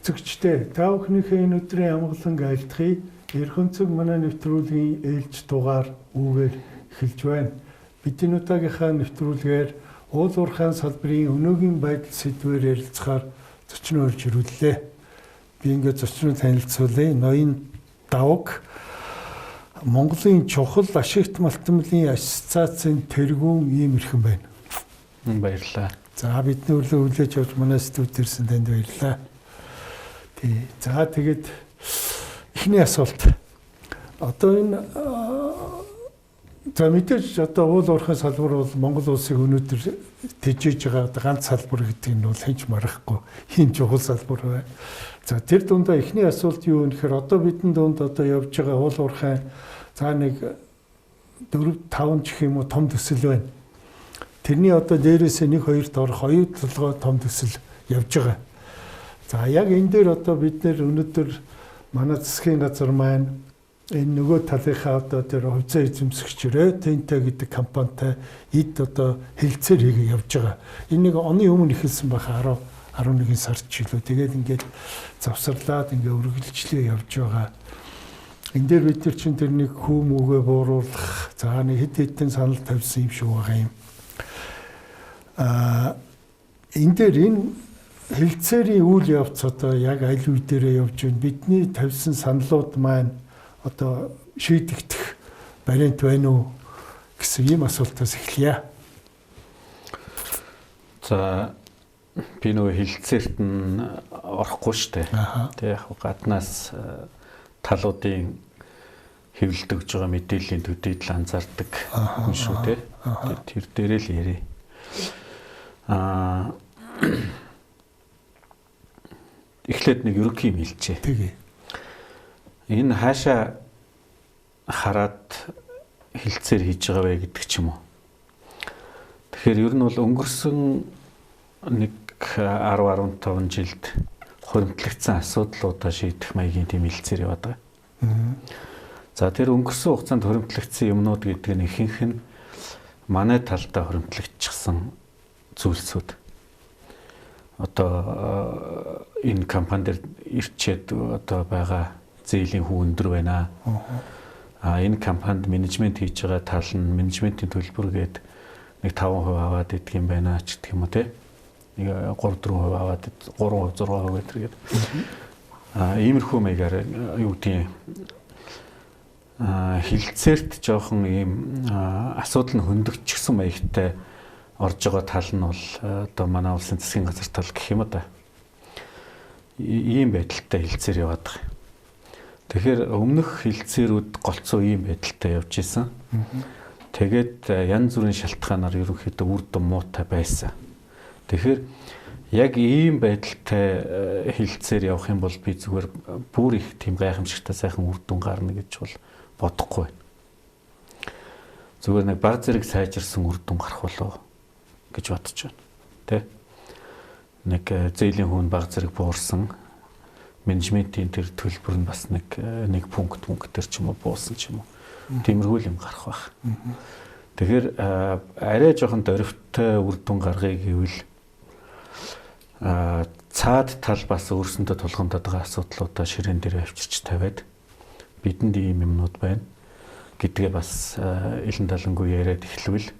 Үзэгчдээ, та бүхнийхээ энэ өдрийн амгаланг айлтгая. Эрхэмцэг манай нэвтрүүлгийн ээлж дугаар үүгээр эхэлж байна. Бидний удаагийнхаа нэвтрүүлгээр уул уурхайн салбарын өнөөгийн байдал сэдвээр ярилцахаар зочноо урьж ирүүллээ. Би ингээд зочноо танилцуулъя. Ноён Давг Монголын чухал ашигт малтмлын ассоциацийн тэргүүн ийм эрхэм байна. Баярлалаа. За, бидний өглөө хүлээж авч манай студид ирсэн танд баярлалаа. Тий. За, тэгээд эхний асуулт. Одоо энэ за мэдээж одоо уул уурхайн салбар бол Монгол улсыг өнөөдөр тэжээж байгаа ганц салбар гэдэг нь бол хинч марахгүй ийм чухал салбар байна. За, тэр дундаа эхний асуулт юу вэ гэхээр одоо бидний дунд одоо явж байгаа уул уурхайн за нэг 4 5 ч гэх юм уу том төсөл байна. Тэрний одоо дээрээсээ 1 2-т орох хоёр толгой том төсөл явж байгаа. За, яг энэ дээр одоо бид нэр өнөөдөр манай засгийн газар маань энэ нөгөө талынхаа одоо тэр хувьцаа эзэмсэгч Ротенте гэдэг компанитай эд одоо хэлцээр хийгээ явж байгаа. Энэ нэг оны өмнө эхэлсэн байх 10 11 сард ч илүү. Тэгээд ингээд завсарлаад ингээд үргэлжлээ явж байгаа. Энэ дээр бид нар чинь тэр нэг хүү мүгээ бууруулах, за нэг хэд хэдэн санал тавьсан юм шиг байгаа юм. Аа, энэ дээр энэ хэлцээрийн үйл явц одоо яг аль үе дээрээ явж байна? Бидний тавьсан саналууд маань одоо шийдэгдэх вариант байна уу гэсэн ийм асуултаас эхэлье. За, би нөгөө хэлцээрт нь орохгүй шүү дээ. Тэг яг гаднаас талуудын хэвлэлд өгж байгаа мэдээллийн төдийд л анзаардаг хүн шүү дээ. Тэр дээрээ л ярив. Аа, эхлээд нэг ерөнхий юм хэлчихье. Тэгээ. Энэ хаашаа хараад хэлцээр хийж байгаа вэ гэдэг ч юм уу. Тэгэхээр ер нь бол өнгөрсөн нэг 10 15 жилд хуримтлагдсан асуудлуудаа шийдэх маягийн тийм хэлцээр яваад байгаа. За, тэр өнгөрсөн хугацаанд хуримтлагдсан юмнууд гэдэг нь ихэнх нь манай талдаа хуримтлагдчихсан зүйлсүүд. Одоо энэ компани дээр ирчээд одоо байгаа зээлийн хүү өндөр байна. А энэ компанид менежмент хийж байгаа тал нь менежментийн төлбөр гээд нэг 5% аваад идэх юм байна ч гэх юм уу те. Нэг 3 4% аваад 3% 6% гэдэг. А иймэрхүү маягаар юу гэдгийг хилцээрт жоохон ийм асуудал нь хөндөгчсөн маягтай орж байгаа тал нь бол одоо манай улсын засгийн газар тал гэх юм да. Ийм байдалтай хилцээр яваад байгаа. Тэгэхээр өмнөх хилцээрүүд голцоо ийм байдалтай явж исэн. Тэгээд янз бүрийн шалтгаанаар ерөнхийдөө үр дүн муутай байсан. Тэгэхээр яг ийм байдалтай хилцээр явах юм бол би зүгээр бүр их тийм гайхамшигтай сайхан үр дүн гарна гэж бол бодохгүй байна. Зүгээр нэг баг зэрэг сайжирсан үр дүн гарах болов гэж бодож байна. Тэ? Нэг зээлийн хүн баг зэрэг буурсан, менежментийн тэр төлбөр нь бас нэг нэг пункт төр ч юм уу буусан ч юм уу. Тиймэрхүү юм гарах байх. Тэгэхээр арай жоохон дөрвтэй үр дүн гаргая гэвэл цаад тал бас өөрсөндөө тулгамдаад байгаа асуудлуудаа ширээн дээр авчирч тавиад бидэнд ийм юмнууд байна гэдгээ бас илэн талангүй яриад эхлэвэл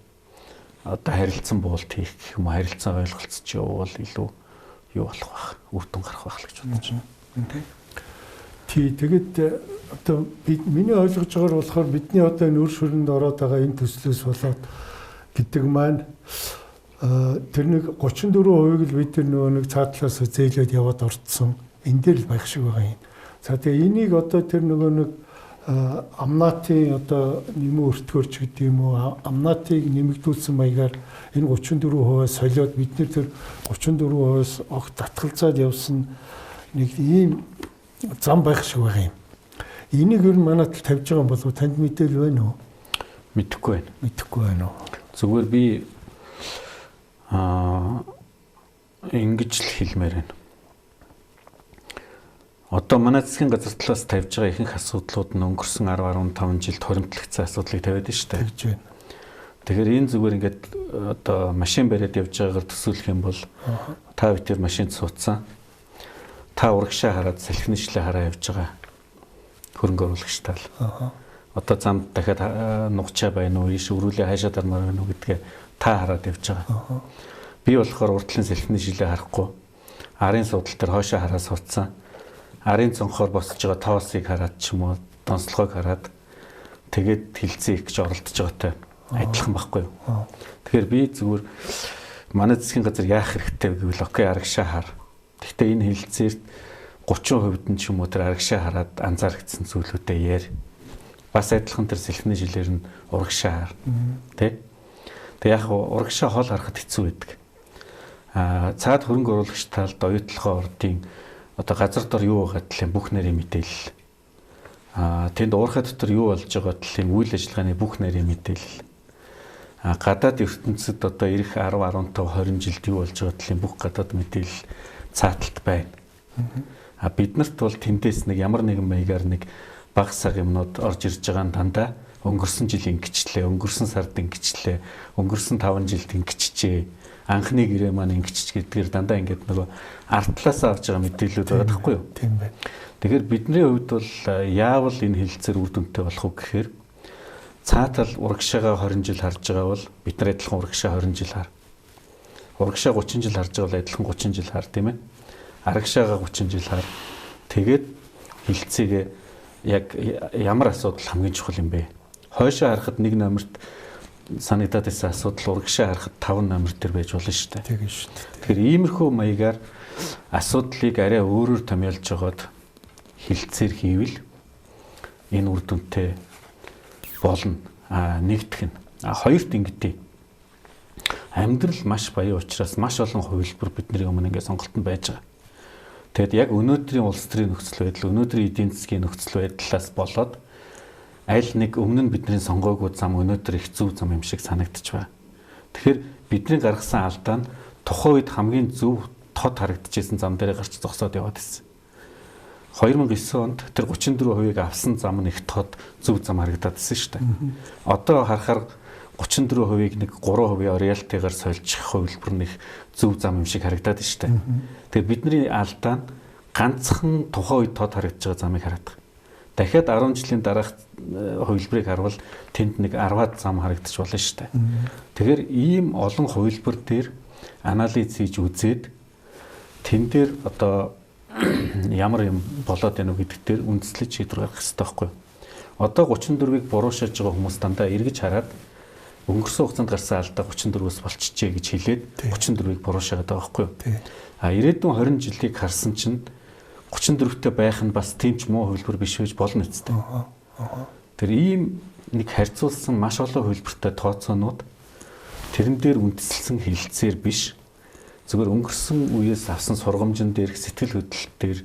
одоо харилцан буулт хийх гэх юм уу, харилцан ойлголцож явбал илүү юу болох байх, үр дүн гарах байх л гэж бодож байна. Тий, тэгээд одоо миний ойлгож байгаагаар болохоор бидний одоо энэ үр шүрэнд ороод байгаа энэ төслөөс болоод гэдэг маань тэр нэг 34%-ийг л бид тэр нөгөө нэг цаатлаас зээлээд яваад орцсон. Энэ дээр л байх шиг байгаа юм. За, тэгээ энийг одоо тэр нөгөө нэг амнатын одоо нэмэн өртгөр ч гэдэг юм уу, амнатыг нэмэгдүүлсэн маягаар энэ 34%-аас солиод бид нэр тэр 34%-аас огт татгалзаад явсан нэг ийм зам байх шиг байгаа юм. Энийг ер нь манай тал тавьж байгаа юм болов танд мэдээлэл байна уу? Мэдэхгүй байна. Мэдэхгүй байна уу? Зүгээр би ингэж л хэлмээр байна. Одоо манай засгийн газар талаас тавьж байгаа ихэнх асуудлууд нь өнгөрсөн 10 15 жилд хоримтлагдсан асуудлыг тавиад байна шүү дээ. Тэгж байна. Тэгэхээр энэ зүгээр ингээд одоо машин бариад явж байгаагаар төсөөлөх юм бол та бид тэр машинд суудсан. Та урагшаа хараад салхины шилээ хараа явж байгаа хөрөнгө оруулагч тал. Одоо замд дахиад нугчаа байна уу, ийш өрүүлээ хаашаа дармаар байна уу гэдгээ та хараад явж байгаа. Би болохоор урд талын салхины шилээ харахгүй арын суудал дээр хойшоо хараа суудсан. Арын цонхоор босож байгаа тоосыг хараад ч юм уу, донслогыг хараад тэгээд хилцээ их гэж оролдож байгаатай адилхан байхгүй юу. Тэгэхээр би зүгээр манай засгийн газар яах хэрэгтэй вэ гэвэл окей, арагшаа хар. Гэхдээ энэ хилцээрт 30% нь ч юм уу тэр арагшаа хараад анзаарэгдсэн зүйлүүдээ яар. Бас адилхан тэр салхины жилээр нь урагшаа хар. Тэ? Тэг яг урагшаа хол харахад хэцүү байдаг. Цаад хөрөнгө оруулагч талд оюутлогын ордын одоо газар дор юу байгаа талын бүх нэрийн мэдээлэл. Тэнд уурхай дотор юу болж байгаа талын үйл ажиллагааны бүх нэрийн мэдээлэл. Гадаад ертөнцид одоо ирэх 10, 15, 20 жилд юу болж байгаа талын бүх гадаад мэдээлэл цааталт байна. Биднэрт бол тэндээс нэг ямар нэгэн маягаар нэг баг саг юмнууд орж ирж байгаа нь дандаа өнгөрсөн жил ингэчлээ, өнгөрсөн сард ингэчлээ, өнгөрсөн 5 жилд ингэчжээ, анхны гэрээ маань ингэчж гэдгээр дандаа ингээд нөгөө ард талаас авч байгаа мэдээллүүд байгаа байхгүй юу? Тийм байна. Тэгэхээр бидний хувьд бол яавал энэ хэлэлцээр үр дүнтэй болох уу гэхээр цаатал урагшаага 20 жил харж байгаа бол бид нар адилхан урагшаа 20 жил хар. Урагшаа 30 жил харж байгаа бол адилхан 30 жил хар, тийм ээ. Арагшаага 30 жил хар. Тэгээд хэлэлцээгээ яг ямар асуудал хамгийн чухал юм бэ? Хойшоо харахад нэг номерт санагдаад байсан асуудал урагшаа харахад 5 номер дээр байж болно шүү дээ. Тийм шүү дээ. Тэгэхээр иймэрхүү маягаар асуудлыг арай өөрөөр томьёолж жогоод хилцээр хийвэл энэ үр дүнтэй болно. Нэгдэх нь. Хоёрт ингэдэй. Амьдрал маш баян учраас маш олон хувилбар бидний өмнө ингээд сонголт нь байж байгаа. Тэгэд яг өнөөдрийн улс төрийн нөхцөл байдал, өнөөдрийн эдийн засгийн нөхцөл байдлаас болоод аль нэг өмнө нь бидний сонгоогүй зам өнөөдөр их зөв зам юм шиг санагдчих байна. Тэгэхээр бидний гаргасан алдаа нь тухайн үед хамгийн зөв тод харагдчихсэн зам дээр гарч зогсоод яваад ирсэн. 2009 онд тэр 34%-ийг авсан зам нь их тод зөв зам харагдаад ирсэн шүү дээ. Одоо харахаар 34%-ийг нэг 3% роялтигаар сольчих хувилбар нь их зөв зам юм шиг харагдаад байна шүү дээ. Тэгэхээр бидний алдаа нь ганцхан тухайн үед тод харагдаж байгаа замыг хараад байгаа. Дахиад 10 жилийн дараах хувилбарыг харвал тэнд нэг 10-аад зам харагдчих болно шүү дээ. Тэгэхээр ийм олон хувилбар дээр анализ хийж үзээд тэн дээр одоо ямар юм болоод байна уу гэдэг дээр үндэслэж шийдвэр гаргах хэрэгтэй байхгүй юу? Одоо 34-ийг буруу шааж байгаа хүмүүс дандаа эргэж хараад өнгөрсөн хугацаанд гарсан алдаа 34-өөс болчихжээ гэж хэлээд 34-ийг буруу шаагаад байгаа байхгүй юу? Ирээдүйн 20 жилийг харсан чинь 34-тэй байх нь бас тийм ч муу хувилбар биш байж болно үстэй. Тэр ийм нэг харьцуулсан маш олон хувилбартай тооцоонууд тэрэн дээр үндэслэсэн хэлэлцээр биш зүгээр өнгөрсөн үеэс авсан сургамжин дээрх сэтгэл хөдлөл дээр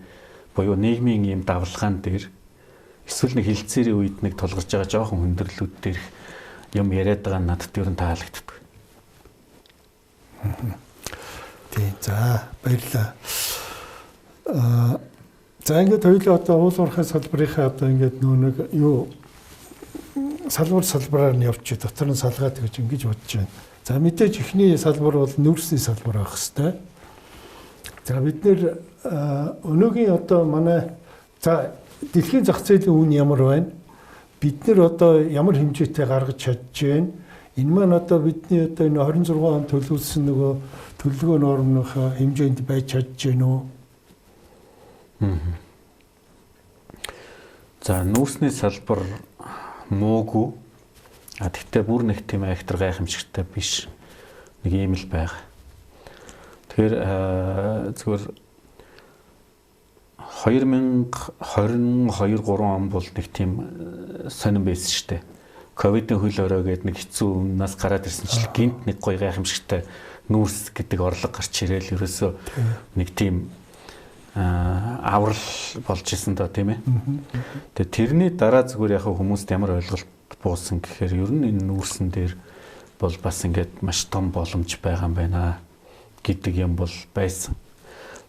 буюу нийгмийн ийм давлгаан дээр эсвэл нэг хэлэлцээрийн үед нэг тулгарч байгаа жоохон хүндрэлүүд дээрх юм яриад байгаа нь надад ер нь таалагддаг. Тийм, за баярлалаа. За ингээд хоёулаа одоо уул уурхай салбарынхаа одоо ингээд нөө нэг юу салбараар нь явчих, дотор нь салгаад гэж ингэж бодож байна. За мэдээж эхний салбар бол нүүрсний салбар байх хэвээр. За бид нэр өнөөгийн одоо манай за дэлхийн зах зээлийн үн ямар байна? Бид нэр одоо ямар хэмжээтэй гаргаж чадж байна? Энэ маань одоо бидний одоо энэ 26 он төлөвлөсөн нөгөө төлөвлөгөө нормынхаа хэмжээнд байж чадж байна уу? За нүүрсний салбар муугүй. Тэгтээ бүр нэг тийм айхтар гайхамшигтай биш. Нэг ийм л байгаа. Тэгэхээр зүгээр 2022 3 он бол нэг тийм сонирн байсан шүү дээ. Ковидын хөл орой гээд нэг хэцүү өмнөөс гараад ирсэн чинь гинт нэг гоё гайхамшигтай нүүрс гэдэг орлого гарч ирээл ерөөсөө нэг тийм аврал болж исэн доо, тийм ээ. Тэгээ тэрний дараа зүгээр яг хүмүүст ямар ойлголт буусан гэхээр ер нь энэ нүүрсэн дээр бол бас ингээд маш том боломж байгаа юм байна гэдэг юм бол байсан.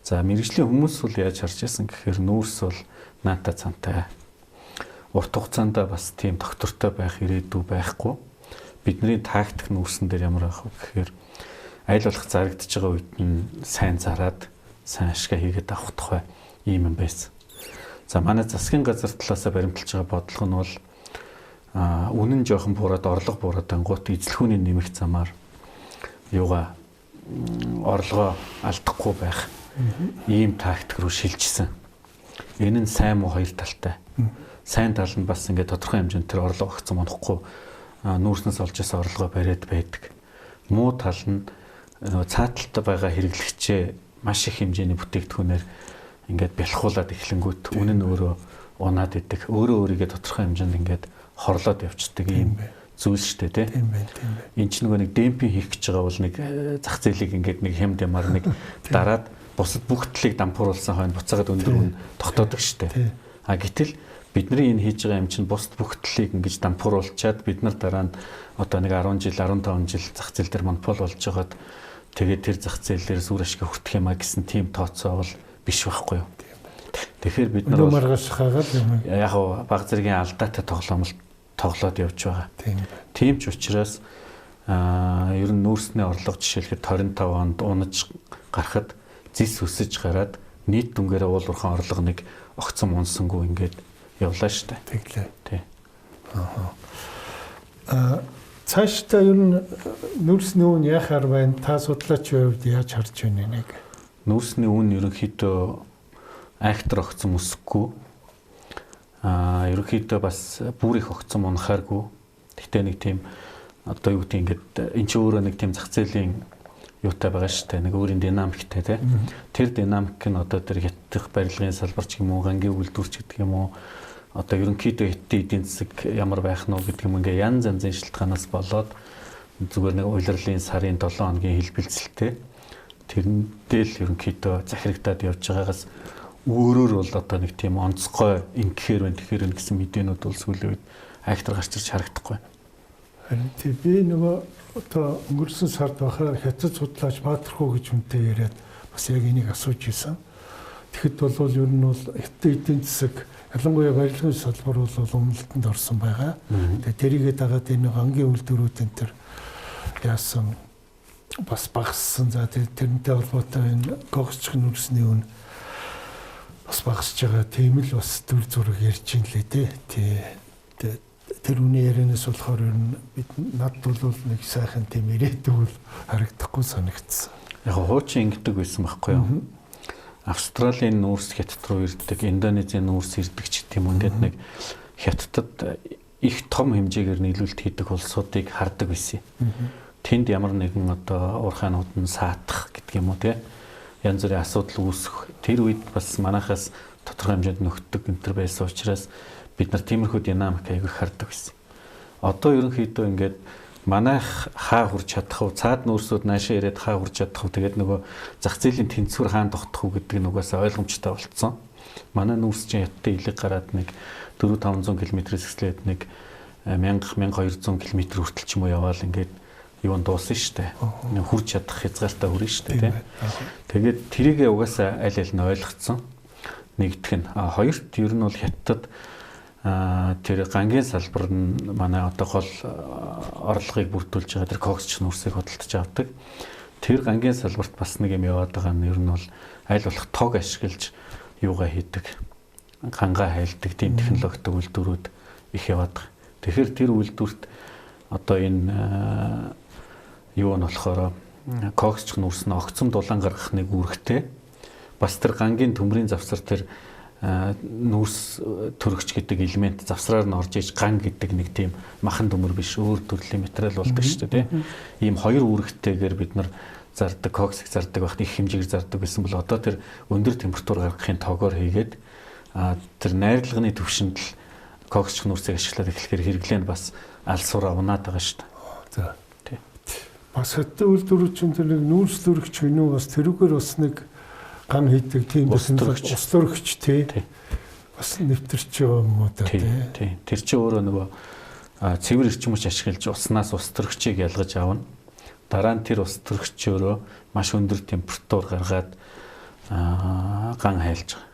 За мэргэжлийн хүмүүс бол яаж харж байсан гэхээр нүүрс бол наата цантай. Урт хугацаанд бас тийм доктортой байх ирээдүй байхгүй. Бидний тактик нүүрсэн дээр ямар байх вэ гэхээр аль болох зарагдж байгаа үед нь сайн зараад сайн ашгаа хийгээд авах тухай Ийм юм байсан. За манай засгийн газар талаасаа баримталж байгаа бодлого нь бол үнэн жоохон буураад орлого буураад ангуут эзлэхүүний нэмэх замаар юугаа орлогоо алдахгүй байх ийм тактик руу шилжсэн. Энэ нь сайн муу хоёр талтай. Сайн тал нь бас ингээд тодорхой хэмжээнд тэр орлого огцом унахгүй нүүрснээс олж исэн орлогоо бариад байдаг. Муу тал нь нөгөө цааталтай байгаа хэрэглэгчээ маш их хэмжээний бүтээгдэхүүнээр ингээд бялхуулаад эхлэнгүүт үнэн нь өөрөө унаад идэг. Өөрөө өөрийгөө тодорхой хэмжээнд ингээд хорлоод явцдаг ийм зүйл шүү дээ, тий. Тийм байна, тийм байна. Энд чинь нөгөө нэг демпинг хийх гэж байгаа бол нэг зах зээлийг ингээд нэг хямд ямаар нэг дараад бусад бүх талыг дампууруулсан хойно буцаагаад өндөр үн тогтоодог шүү дээ. А гэтэл бидний энэ хийж байгаа юм чинь бусад бүх талыг ингэж дампууруулчаад бид нар дараа нь одоо нэг 10 жил, 15 жил зах зээл дээр монопол болж байгаад тэгээд тэр зах зээл дээр сүр ашиг хүртэх юм а гэсэн тийм тооцоо бол биш байхгүй юу. Тэгэхээр бид нар маргааш хагаад юм. Яг баг зэргийн алдаатай тоглоом тоглоод явж байгаа. Тийм ч учраас ер нь нүүрсний орлого жишээлхэд 25 онд унаж гарахад зис өсөж гараад нийт дүнгээрээ уул уурхайн орлого нэг огцом унсангүй ингээд явлаа шүү дээ. Тэглээ. Тий. Аа. Цаашдаа ер нь нүүрсний үн яхаар байна? Та судлаачийн хувьд яаж харж байна нэг? Нүүрсний үн ерөнхийдөө айхтар огцом өсөхгүй. Ерөнхийдөө бас бүр их огцом унахааргүй. Гэхдээ нэг тийм одоо юу гэдэг ингээд эн чинь өөрөө нэг тийм зах зээлийн юутай байгаа шүү дээ. Нэг өөрийн динамиктэй тий. Тэр динамик нь одоо тэр хятадх барилгын салбар ч юм уу, гангийн үйлдвэр ч гэдэг юм уу, одоо ерөнхийдөө хятадын эдийн засаг ямар байх нь уу гэдэг юм ингээ янз янзын шалтгаанаас болоод зүгээр нэг улирлын сарын 7 хоногийн хэлбэлзэлтэй тэрэндээ л ерөнхийдөө захирагдаад явж байгаагаас өөрөөр бол одоо нэг тийм онцгой ингэхээр байна, тэгэхээр байна гэсэн мэдээнүүд бол сүүлийн үед айхтар гарч ирж харагдахгүй. Харин тий би нөгөө одоо өнгөрсөн сард бахаар хятад судлаач Баатархуу гэж хүнтэй яриад бас яг энийг асууж исэн. Тэгэхэд бол ер нь бол хятадын эдийн засаг ялангуяа барилгын салбар бол өмнөлтөнд орсон байгаа. Тэгээ тэрийгээ дагаад энэ ангийн үйлдвэрүүд энэ төр яасан бас багассан. За тэрнтэй холбоотой энэ гогсчих нүрсний үн бас багасж байгаа. Тийм л бас төр зураг ярьж ин лээ тий. Тэр үний ярианаас болохоор ер нь бид над бол нэг сайхан тийм ирээдүй бол харагдахгүй санагдсан. Яг хуучин ингэдэг байсан байхгүй юу? Австралийн нүүрс хятад руу ирдэг, Индонезийн нүүрс ирдэг ч гэдэм юм ингээд нэг хятадд их том хэмжээгээр нийлүүлэлт хийдэг улсуудыг хардаг байсан. Тэнд ямар нэгэн одоо уурхаанууд нь саатах гэдэг юм уу те янз бүрийн асуудал үүсэх. Тэр үед бас манайхаас тодорхой хэмжээнд нөхдөг энэ төр байсан учраас бид нар тиймэрхүү динамик аягүй хардаг байсан. Одоо ерөнхийдөө ингээд манайх хаа хурж чадах вэ? Цаад нүүрсүүд наашаа ирээд хаа хурж чадах вэ? Тэгээд нөгөө зах зээлийн тэнцвэр хаан тогтох уу гэдэг нь угаасаа ойлгомжтой болцсон. Манай нүүрс чинь хятадын илэг гараад нэг 4-500 км-ээс эхлээд нэг 1000-1200 км хүртэл ч юм уу яваал ингээд юу дуусна шүү дээ. Хурж чадах хязгаартай хүрнэ шүү дээ, тийм. Тэгээд тэрийгээ угаасаа аль аль нь ойлгоцсон. Нэгдэх нь. А хоёрт ер нь бол хятад тэр гангийн салбар нь манай одоо гол орлогыг бүрдүүлж байгаа тэр коксч нүрсийг хөдөлж авдаг. Тэр гангийн салбарт бас нэг юм яваад байгаа нь ер нь бол аль болох тог ашиглаж юугаа хийдэг, гангаа хайлдаг тийм технологитой үйлдвэрүүд их яваад байгаа. Тэгэхээр тэр үйлдвэрт одоо энэ юу нь болохоор коксч нүрс нь огцом дулаан гаргах нэг үүрэгтэй. Бас тэр гангийн төмрийн завсар тэр нүүрс төрөгч гэдэг элемент завсраар нь орж иж ган гэдэг нэг тийм махан төмөр биш өөр төрлийн материал болдог шүү дээ, тийм. Ийм хоёр үүрэгтэйгээр бид нар зардаг, коксыг зардаг байхад их хэмжээгээр зардаг байсан бол одоо тэр өндөр температур гаргахын тогоор хийгээд тэр найрлагын түвшинд л коксч нүүрсийг ашиглаад эхлэхээр хэрэглээ нь бас алсуураа унаад байгаа шүү дээ. За. Тий. Бас хятад үйлдвэрүүд чинь тэр нэг нүүрс төрөгч гэнэ бас тэрүүгээр бас нэг ган хийдэг тийм ус төрөгч тий. Бас нэвтэрч байгаа юм уу та тий. Тий. Тэр чинь өөрөө нөгөө цэвэр эрчим хүч ашиглаж уснаас ус төрөгчийг ялгаж авна. Дараа нь тэр ус төрөгчөөрөө маш өндөр температур гаргаад ган хайлж байгаа.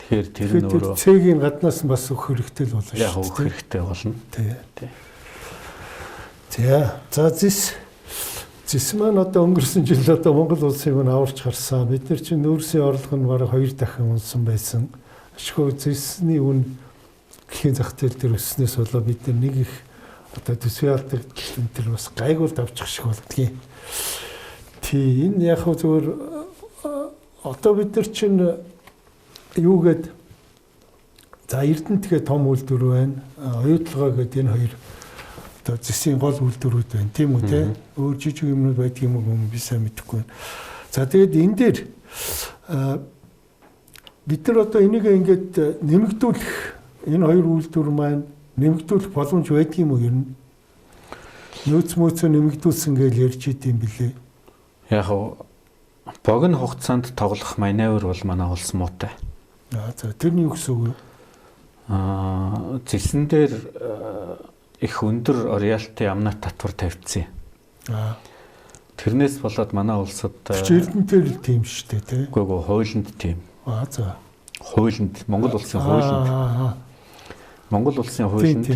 Тэгэхээр тэр нь өөрөө цэгийн гаднаас нь бас өгөх хэрэгтэй л болно шүү. Яг өгөх хэрэгтэй болно. Тий. Тий. За, за зис. Зэс маань одоо өнгөрсөн жил одоо Монгол улсын хүн аварч гарсан. Бид нар чинь нүүрсийн орлого нь бараг 2 дахин унсан байсан. Ашгүй зэсний үн дэлхийн зах зээл дээр өсснээс болоо бид нар нэг их одоо төсвийн алдагдал энэ төр бас гайгүй давчих шиг болдгийг. Тий, энэ яг хөө зүгээр одоо бид нар чинь юугээд за Эрдэнэтгээ том үйлдвэр байна. Оюутлогоо гэдэг энэ хоёр одоо зэсийн гол үйлдвэрүүд байна. Тийм үү те? Өөр жижиг юмнууд байдаг юм уу би сайн мэдэхгүй байна. За тэгээд энэ дээр бид нар одоо энийг ингээд нэмэгдүүлэх энэ хоёр үйлдвэр маань нэмэгдүүлэх боломж байдаг юм уу ер нь? Нөөц мөөцөө нэмэгдүүлсэн гэж ярьж идэм билээ. Яг богино хугацаанд тоглох маневр бол манай улс муутай. Аа за тэрний юу гэсэн үг вэ? Зэсэн дээр их өндөр роялти амнат татвар тавьчихсан. Тэрнээс болоод манай улсад Эрдэнэтээр л тийм шүү дээ, тий? Үгүй хуулинд тийм. Аа за. Хуулинд Монгол улсын хуулинд. Монгол улсын хуулинд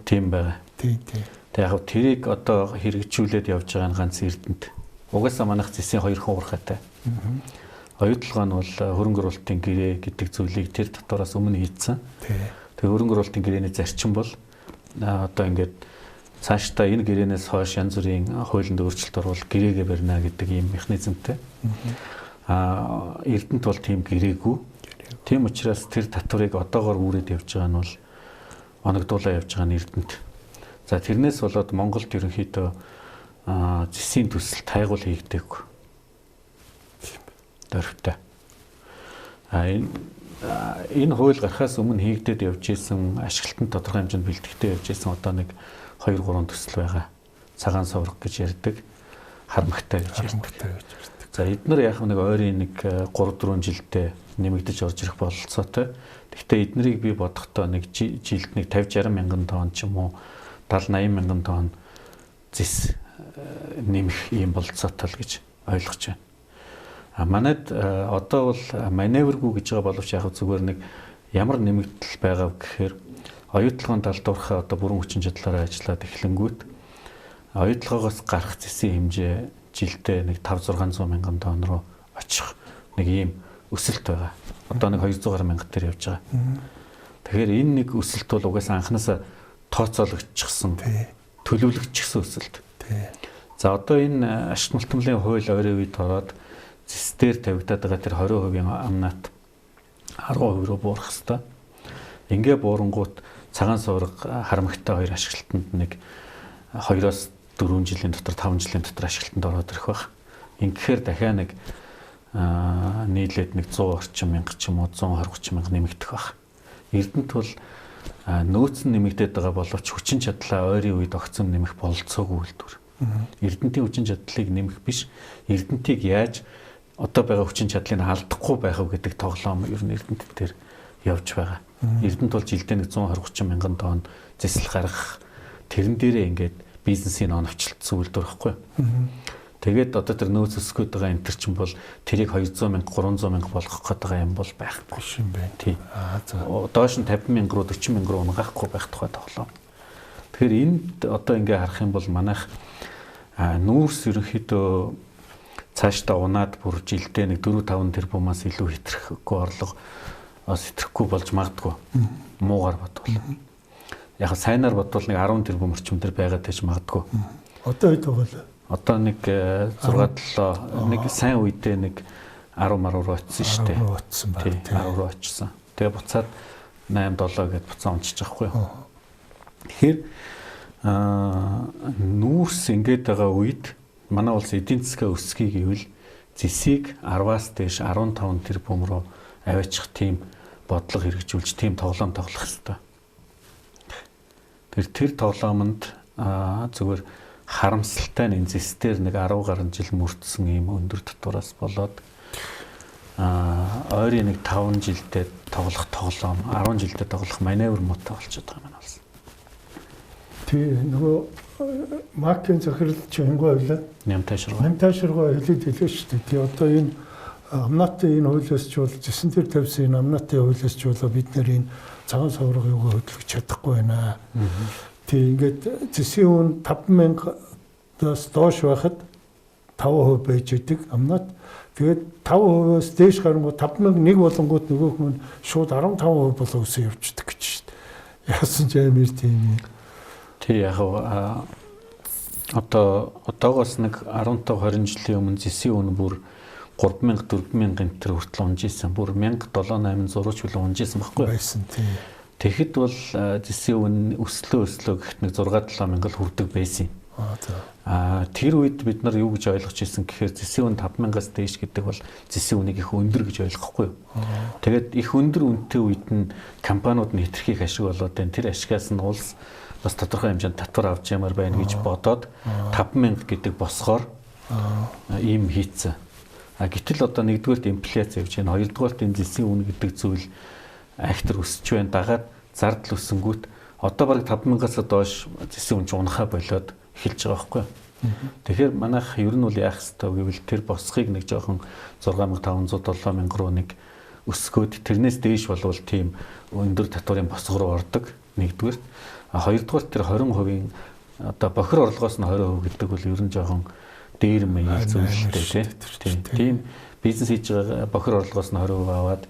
тийм байгаа. Тийм тийм. Тэг яг тэрийг одоо хэрэгжүүлээд явж байгаа нь ганц Эрдэнэт. Угаасаа манайх зэсийн хоёр хон уурхайтай. Оюутлогоо нь бол хөрөнгө оруулалтын гэрээ гэдэг зүйлийг тэр татвараас өмнө хийцэн. Тэгээ хөрөнгө оруулалтын гэрээний зарчим бол одоо ингээд цаашдаа энэ гэрээнээс хойш янз бүрийн хуулинд өөрчлөлт оруул гэрээгээ барина гэдэг ийм механизмтай. Эрдэнэт бол тийм гэрээгүй. Тийм учраас тэр татварыг одоогоор үүрээд явж байгаа нь бол оногдуулаа явж байгаа нь Эрдэнэт. За тэрнээс болоод Монголд ерөнхийдөө зэсийн төсөл тайгуул хийгдээгүй. Дөрвтэй. Энэ хууль гарахаас өмнө хийгдээд явж исэн ашиглалтанд тодорхой хэмжээнд бэлтгэхдээ явж исэн одоо нэг 2 3 төсөл байгаа. Цагаан соврог гэж ярьдаг, харамхтай гэж ярьдаг. За эднэр яг нэг ойрын нэг 3 4 жилдээ нэмэгдэж орж ирэх бололцоотой. Гэхдээ эднэрийг би бодохдоо нэг жилд нэг 50 60 мянган тонн ч юм уу 70 80 мянган тонн зэс нэмэх ийм бололцоотой л гэж ойлгож байна. Манайд одоо бол маневргүй гэж байгаа боловч яг зүгээр нэг ямар нэмэгдэл байгаа вэ гэхээр оюутлогын далдуурхаа одоо бүрэн хүчин чадлаараа ажиллаад эхлэнгүүт оюутлогоос гарах зэсийн хэмжээ жилдээ нэг 5 600 мянган тонн руу очих нэг ийм өсөлт байгаа. Одоо нэг 200 гаруй мянга дээр явж байгаа. Тэгэхээр энэ нэг өсөлт бол угаасаа анханасаа тооцоологдчихсан, төлөвлөгдчихсэн өсөлт. За одоо энэ ашиг мултамлын хууль ойрын үед ороод зэс дээр тавигдаад байгаа тэр 20% амнат 10% руу буурах хэвээр. Ингээ буурангуут цагаан суурга харамхтай хоёр ашиглалтанд нэг 2-оос 4 жилийн дотор 5 жилийн дотор ашиглалтанд ороод ирэх байх. Ингэхээр дахиад нэг нийлээд нэг 100 орчим мянга ч юм уу 120 30 мянга нэмэгдэх байх. Эрдэнэт бол нөөц нь нэмэгдээд байгаа боловч хүчин чадлаа ойрын үед огцом нэмэх бололцоогүй үйлдвэр. Эрдэнэтийн хүчин чадлыг нэмэх биш, Эрдэнэтийг яаж одоо байгаа хүчин чадлыг алдахгүй байх вэ гэдэг тоглоом ер нь Эрдэнэт дээр явж байгаа. Эрдэнэт бол жилдээ нэг 120 30 мянган тонн зэсэл гаргах тэрэн дээрээ ингээд бизнесийн оновчлолтсон үйлдвэр байхгүй. Тэгээд одоо тэр нөөц өсгөх гээд байгаа энэ төр чинь бол тэрийг 200 мянга 300 мянга болгох гээд байгаа юм бол байхгүй юм байна. Тий. Доош нь 50 мянга руу 40 мянга руу унгаахгүй байх тухай тоглоом. Тэгэхээр энд одоо ингээ харах юм бол манайх нүүрс ерөнхийдөө цаашдаа унаад бүр жилдээ нэг 4 5 тэрбумаас илүү хэтрэхгүй орлого сэтгэхгүй болж магадгүй. Муугар бодвол. Яг сайнаар бодвол нэг 10 тэрбум орчим төр байгаад байж магадгүй. Одоо хэд байгаа лээ? Одоо нэг 6 7 нэг сайн үедээ нэг 10 маруу руу очсон шүү дээ. 10 руу очсон байна. 10 руу очсон. Тэгээ буцаад 8 7 гэд буцаа унчиж байгаа байхгүй юу. Тэгэхээр нүүрс ингээд байгаа үед манай улс эдийн засгаа өсгөе гэвэл зэсийг 10-аас дээш 15 тэрбум руу аваачих тийм бодлого хэрэгжүүлж тийм тоглоом тоглох хэрэгтэй. Тэр тоглоомонд зүгээр харамсалтай нь энэ зэс дээр нэг 10 гаруй жил мөрдсөн ийм өндөр татвараас болоод ойрын нэг 5 жилдээ тоглох тоглоом 10 жилдээ тоглох маневр муутай болчиход байгаа юм байна болсон. Тий, нөгөө Макийн захирал чи хингой байлаа. Нямтай ширгаа. Нямтай ширгаа хэлээд хэлээ шүү дээ. Тий, одоо энэ амнатын энэ хуулиас ч бол зэсэн дээр тавьсан энэ амнатын хуулиас ч болоо бид нэр энэ цагаан соврог юугаа хөдөлгөж чадахгүй байна. Тий, ингээд зэсийн үн 5000 5000-аас доош байхад 5% байж идэг амнат. Тэгээд 5%-аас дээш гарангууд 5001 болонгууд нөгөөх нь шууд 15% болоо өсөө явждаг гэж шүү дээ. Яасан ч амар тийм юм. Тий, яг одоо одоогоос нэг 15 20 жилийн өмнө зэсийн үн бүр 3000 4000 энэ төр хүртэл унж исэн. Бүр 1700 ч хүлэн унж исэн байхгүй юу? Байсан тий. Тэгэхэд бол зэсийн үн өслөө гэхэд нэг 6 7000 л хүрдэг байсан юм. Аа тэр үед бид нар юу гэж ойлгож ирсэн гэхээр зэсийн үн 5000-аас дээш гэдэг бол зэсийн үнийг их өндөр гэж ойлгохгүй юу. Тэгээд их өндөр үнэтэй үед нь компаниуд нь хэтэрхий их ашиг болоод байна. Тэр ашигаас нь улс бас тодорхой хэмжээнд татвар авч ямаар байна гэж бодоод 5000 гэдэг босгоор ийм хийцэн. А гэтэл одоо нэгдүгээрт инфляц явж байна. Хоёрдугаарт энэ зэсийн үн гэдэг зүйл айхтар өсөж байна. Дагаад зардал өсөнгүүт одоо бараг 5000-аас доош зэсийн үн ч унахаа болоод эхэлж байгаа байхгүй юу. Тэгэхээр манайх ер нь бол яах ёстой гэвэл тэр босхийг нэг жоохон 6500 7000 руу нэг өсгөөд тэрнээс дээш болвол тийм өндөр татварын босго руу ордог нэгдүгээрт. А хоёрдугаарт тэр 20%-ийн одоо бохир орлогоос нь 20% гэдэг бол ер нь жоохон дээр маяг зүйл л дээ тийм. Тийм бизнес хийж байгаа бохир орлогоос нь 20% аваад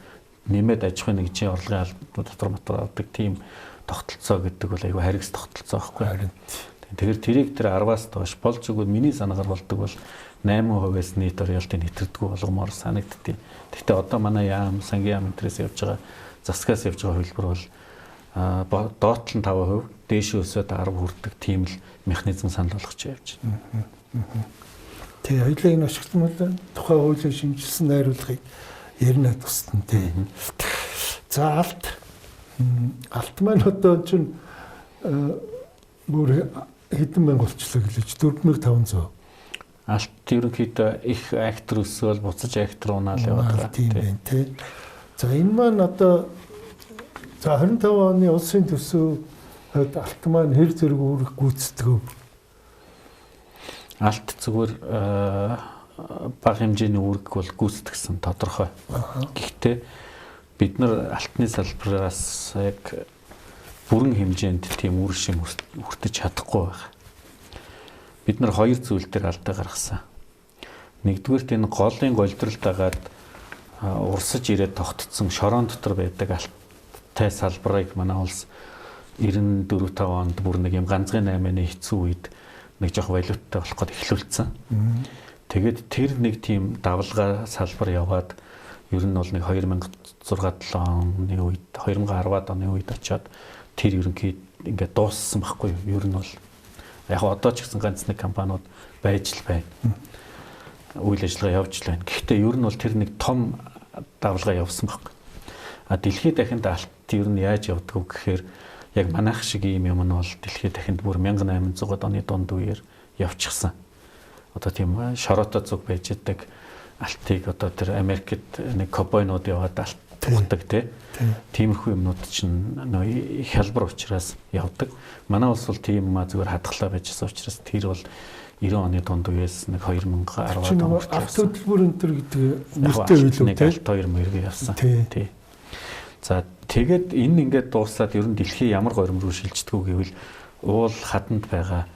нэмээд аж ахуйн нэгжийн орлогын албан татвар матвар авдаг тийм тогтолцоо гэдэг бол айгүй харигс тогтолцоо байхгүй. Харин Тэгэхээр тэрийг тэр 10-аас доош болж өгвөл миний санаагаар болдог бол 8%-аас нийт роялтыг нэвтрдэггүй болгомоор санагддیں۔ Гэхдээ одоо манай яам, сангийн яам энтрээс явж байгаа, засгаас явж байгаа хувилбар бол доотлон 5%, дээш өсөөд 10 хүрдэг тийм л механизм санал болгож явж байна. Тий, хоёулаа энэ ашигтмал тухайн хуулийн шинжилсэн найруулгыг ярина тусдан тий. За алт. Алт маань одоо чинь бүр хэдэн мянга болчлоо гэлээ 4500. Алт ерөнхийдөө их актер өсөөл буцаж актер унаал яваад байгаа. Тийм байна тий. За энэ маань одоо за 25 оны улсын төсөв алт маань хэр зэрэг үүрэг гүйцэтгэв? Алт зүгээр бага хэмжээний үүрэг бол гүйцэтгсэн тодорхой. Гэхдээ бид нар алтны салбараас яг бүрэн хэмжээнд тийм үр шим хүртэж чадахгүй байна. Бид нар хоёр зүйл дээр алдаа гаргасан. Нэгдүгээрт энэ голын голдрол дагаад урсаж ирээд тогтцсон шорон дотор байдаг алттай салбарыг манай улс 94 5 онд бүр нэг юм ганцхан 8-ны хэцүү үед нэг жоох валюттай болох гээд эхлүүлсэн. Тэгээд тэр нэг тийм давлгаа салбар яваад ер нь бол нэг 2006 7 оны үед 2010-ад оны үед очиод тэр ерөнхийд ингээд дууссан байхгүй юу? Ер нь бол яг одоо ч гэсэн ганц нэг компаниуд байж л байна. Үйл ажиллагаа явж л байна. Гэхдээ ер нь бол тэр нэг том давлгаа явсан байхгүй. А дэлхийд дахинд алт ер нь яаж явдаг вэ гэхээр яг манайх шиг ийм юм нь бол дэлхийд дахинд бүр 1800 оны дунд үеэр явчихсан. Одоо тийм шороотой зүг байж идэг алтыг одоо тэр Америкт нэг ковбойнууд яваад алт ухдаг тий. Тиймэрхүү юмнууд чинь нөө хялбар учраас явдаг. Манай улс бол тийм юм зүгээр хадгалаа байжсэн учраас тэр бол 90 оны дунд үеэс нэг 2010 он хүртэл алт хөдөлмөр энэ төр гэдэг нэртэй үйлүү тий. Алт хоёр мөргөө явсан. Тий. За тэгээд энэ ингээд дуусаад ер нь дэлхий ямар горим руу шилждэг үү гэвэл уул хаданд байгаа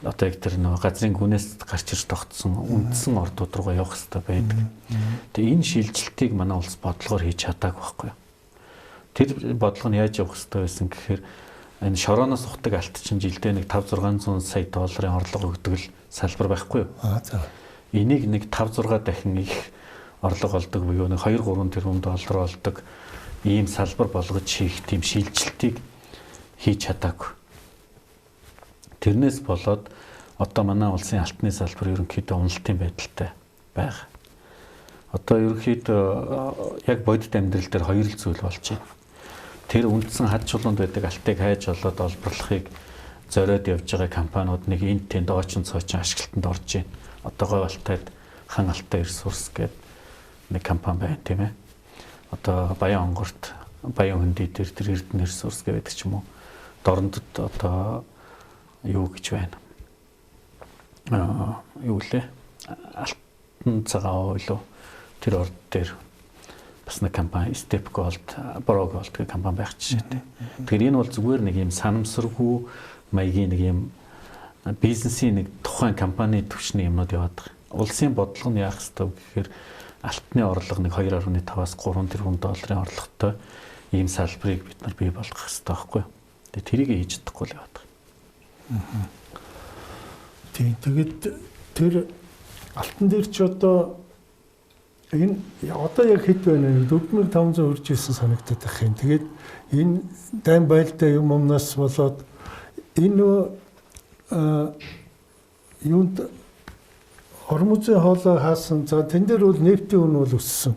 одоо яг тэр нөгөө газрын гүнээс гарч ирж тогтсон үндсэн ордууд руугаа явах хэрэгтэй байдаг. Тэгээ энэ шилжилтийг манай улс бодлогоор хийж чадаагүй байхгүй юу? Тэр бодлого нь яаж явах хэрэгтэй байсан гэхээр энэ шорооноос ухдаг алт чинь жилдээ нэг 5 600 сая долларын орлого өгдөг л салбар байхгүй юу? Аа за. Энийг нэг 5 6 дахин их орлого олдог буюу нэг 2 3 тэрбум доллар олдог ийм салбар болгож хийх тийм шилжилтийг хийж чадаагүй. Тэрнээс болоод одоо манай улсын алтны салбар ерөнхийдөө уналтын байдалтай байгаа. Одоо ерөнхийдөө яг бодит амьдрал дээр хоёр л зүйл болж байна. Тэр үндсэн хад чулуунд байдаг алтыг хайж олоод олборлохыг зориод явж байгаа компаниуд нэг энд тэнд очин цоочин ашиглалтанд орж байна. Одоо говь алтайд хан алтай ресурс гэдэг нэг компани байна тийм ээ. Одоо Баян онгорт Баян хөндөй дээр тэр Эрдэнэ ресурс гэдэг ч юм уу. Дорнодод одоо юу гэж байна. Юу лээ? Алтан цагаан ойлоо тэр орд дээр бас нэг компани Step Gold, Bro Gold гэх компани байх жишээтэй. Тэгэхээр энэ бол зүгээр нэг юм санамсаргүй маягийн нэг юм бизнесийн нэг тухайн компани түвшний юмнууд яваад байгаа. Улсын бодлого нь яах ёстой вэ гэхээр алтны орлого нэг 2.5-аас 3 тэрбум долларын орлоготой ийм салбарыг бид нар бий болгох ёстой байхгүй юу? Тэгээ тэрийг хийж чадахгүй л яваад байгаа. Тийм, тэгээд тэр алтан дээр ч одоо энэ одоо яг хэд байна вэ? 4500 хүрч ирсэн санагдаад байх юм. Тэгээд энэ дайн байлдаа юм өмнөөс болоод энэ нөгөө юунд Хормузын хоолой хаасан. За тэн дээр бол нефтийн үн бол өссөн.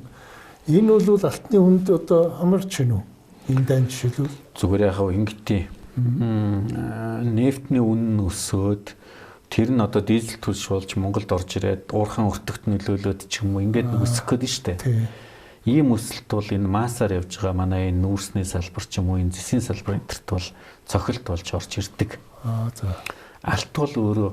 Энэ бол алтны үнд одоо хамарч гэнэ үү? Энэ дайн жишээлбэл зүгээр яг ингэтий. Нефтний үн нь өсөөд тэр нь одоо дизель түлш болж Монголд орж ирээд уурхаан өртөгт нөлөөлөөд ч юм уу ингээд өсөх гээд нь штэ. Ийм өсөлт бол энэ массаар явж байгаа манай энэ нүүрсний салбар ч юм уу энэ зэсийн салбар энтерт бол цохилт болж орж ирдэг. Аа за. Алт бол өөрөө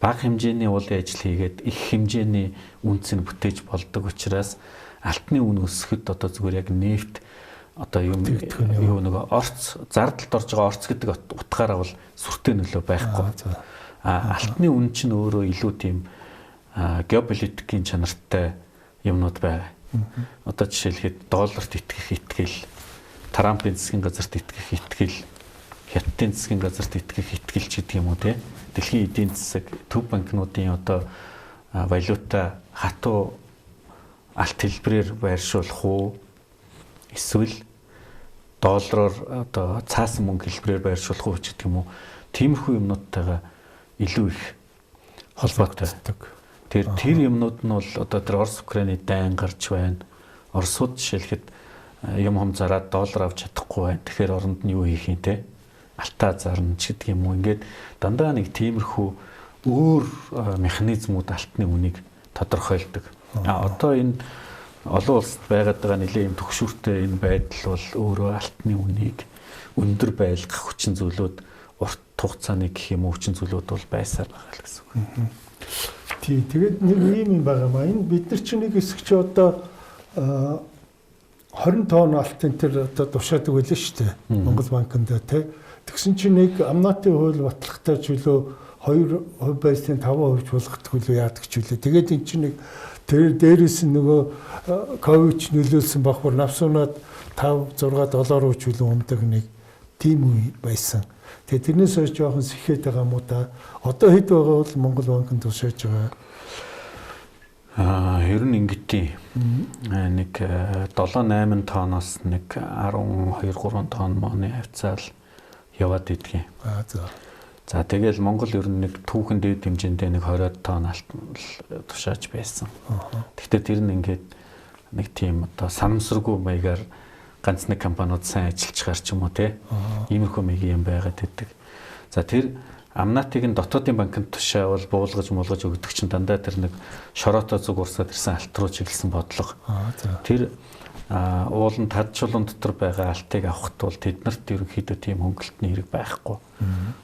бага хэмжээний уулын ажил хийгээд их хэмжээний үнцийг бүтээж болдог учраас алтны үн өсөхөд одоо зүгээр яг нефт одоо юм юу нөгөө орц зардалд орж байгаа орц гэдэг утгаараа бол сүртэй нөлөө байхгүй. А алтны үн чинь өөрөө илүү тийм геополитикийн чанартай юмнууд байгаа. Одоо жишээлхэд долларт итгэх итгэл, Трампын засгийн газарт итгэх итгэл, Хятадын засгийн газарт итгэх итгэл ч гэдэг юм уу те. Дэлхийн эдийн засаг, төв банкнуудын одоо валюта хатуу алт хэлбэрээр байршуулах уу эсвэл доллараар одоо цаасан мөнгө хэлбэрээр байршуулах уу ч гэдэг юм уу. Тиймэрхүү юмнуудтайгаа илүү их холбоотой. Тэр юмнууд нь бол одоо тэр Орос Украины дайн гарч байна. Оросууд жишээлхэд юм хом зараад доллар авч чадахгүй байна. Тэгэхээр оронд нь юу хийх юм те? Алтаа зарна ч гэдэг юм уу. Ингээд дандаа нэг тиймэрхүү өөр механизмууд алтны үнийг тодорхойлдог. А одоо энэ олон улсад байгаад байгаа нэлээд юм төгшүүртэй энэ байдал бол өөрөө алтны үнийг өндөр байлгах хүчин зүйлүүд урт хугацааны гэх юм уу хүчин зүйлүүд бол байсаар байгаа л гэсэн үг. Тий, тэгээд нэг ийм юм байгаа маа. Энэ бид нар чинь нэг хэсэг чи одоо 20 тонн алт энэ төр одоо тушаадаг байлаа шүү дээ. Монгол банкнд тий. Тэгсэн чинь нэг амнатын хууль батлахтай ч үлээ 2% байсны 5% болгодог үлээ яадаг ч үлээ. Тэгээд эн чинь нэг тэр дээрээс нь нөгөө ковид ч нөлөөлсөн бахвар навсуунаад 5 6 7 руу ч үлээ умдаг нэг тийм үе байсан. Тэгээ тэрнээс хойш жоохон сэхэд байгаа юм уу та. Одоо хэд байгаа бол Монгол банкнд тушааж байгаа. Ер нь ингэтий. Нэг 7 8 тонноос нэг 12 3 тонн моны хавцаал яваад идэгин. Аа за. За тэгэл Монгол ер нь нэг түүхэн дээд хэмжээндээ нэг 20 тонн алт тушааж байсан. Гэхдээ тэр нь ингээд нэг тийм одоо санамсаргүй маягаар ганц нэг компаниуд сайн ажиллаж ч юм уу те. Иймэрхүү маягийн юм байгаад байдаг. За тэр амнатыг нь дотоодын банкнд тушаавал буулгаж муулгаж өгдөг чинь дандаа тэр нэг шороотой зүг урсаад ирсэн алт руу чиглэсэн бодлого. Тэр уулын тад чулуун дотор байгаа алтыг авахт бол тэднэрт ерөнхийдөө тийм хөнгөлтний хэрэг байхгүй.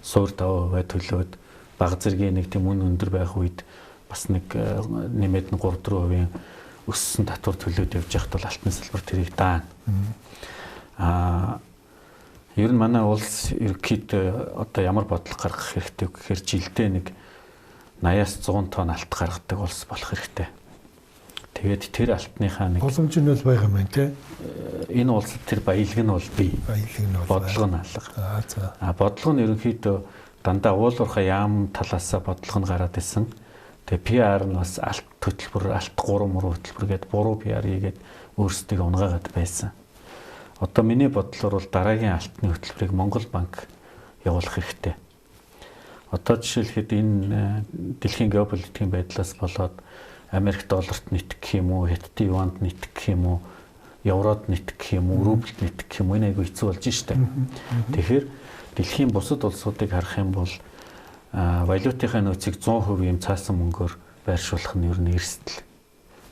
Суур 5% төлөөд баг зэргийн нэг тийм үн өндөр байх үед бас нэг нэмээд нь 3-4% өссөн татвар төлөөд явж байхад бол алтны салбар тэрийг даана. Ер нь манай улс ерөнхийдөө одоо ямар бодлого гаргах хэрэгтэй вэ гэхээр жилдээ нэг 80-аас 100 тонн алт гаргадаг улс болох хэрэгтэй. Тэгээд тэр алтныхаа нэг боломж нь бол байгаа юм байна тий. Энэ улсад тэр баялаг нь бол бий. Баялаг нь бол бодлого нь алга. Аа за. А бодлого нь ерөнхийдөө дандаа уулуурхай яам талаасаа бодлого нь гараад исэн. Тэгээ PR нь бас алт хөтөлбөр, алт 3 мөрөө хөтөлбөр гээд буруу PR хийгээд өөрсдийгөө унгаагаад байсан. Одоо миний бодлоор бол дараагийн алтны хөтөлбөрийг Монгол банк явуулах хэрэгтэй. Одоо жишээлхэд энэ дэлхийн геополитикийн байдлаас болоод Америк долларт нийтгэх юм уу, Хятадын юанд нийтгэх юм уу, еврод нийтгэх юм уу, рублд нийтгэх юм уу, энэ айгүй хэцүү болж штэ. Тэгэхээр дэлхийн бусад улсуудыг харах юм бол валютынхаа нөөцийг 100% юм цаасан мөнгөөр байршуулах нь ер нь эрсдэл.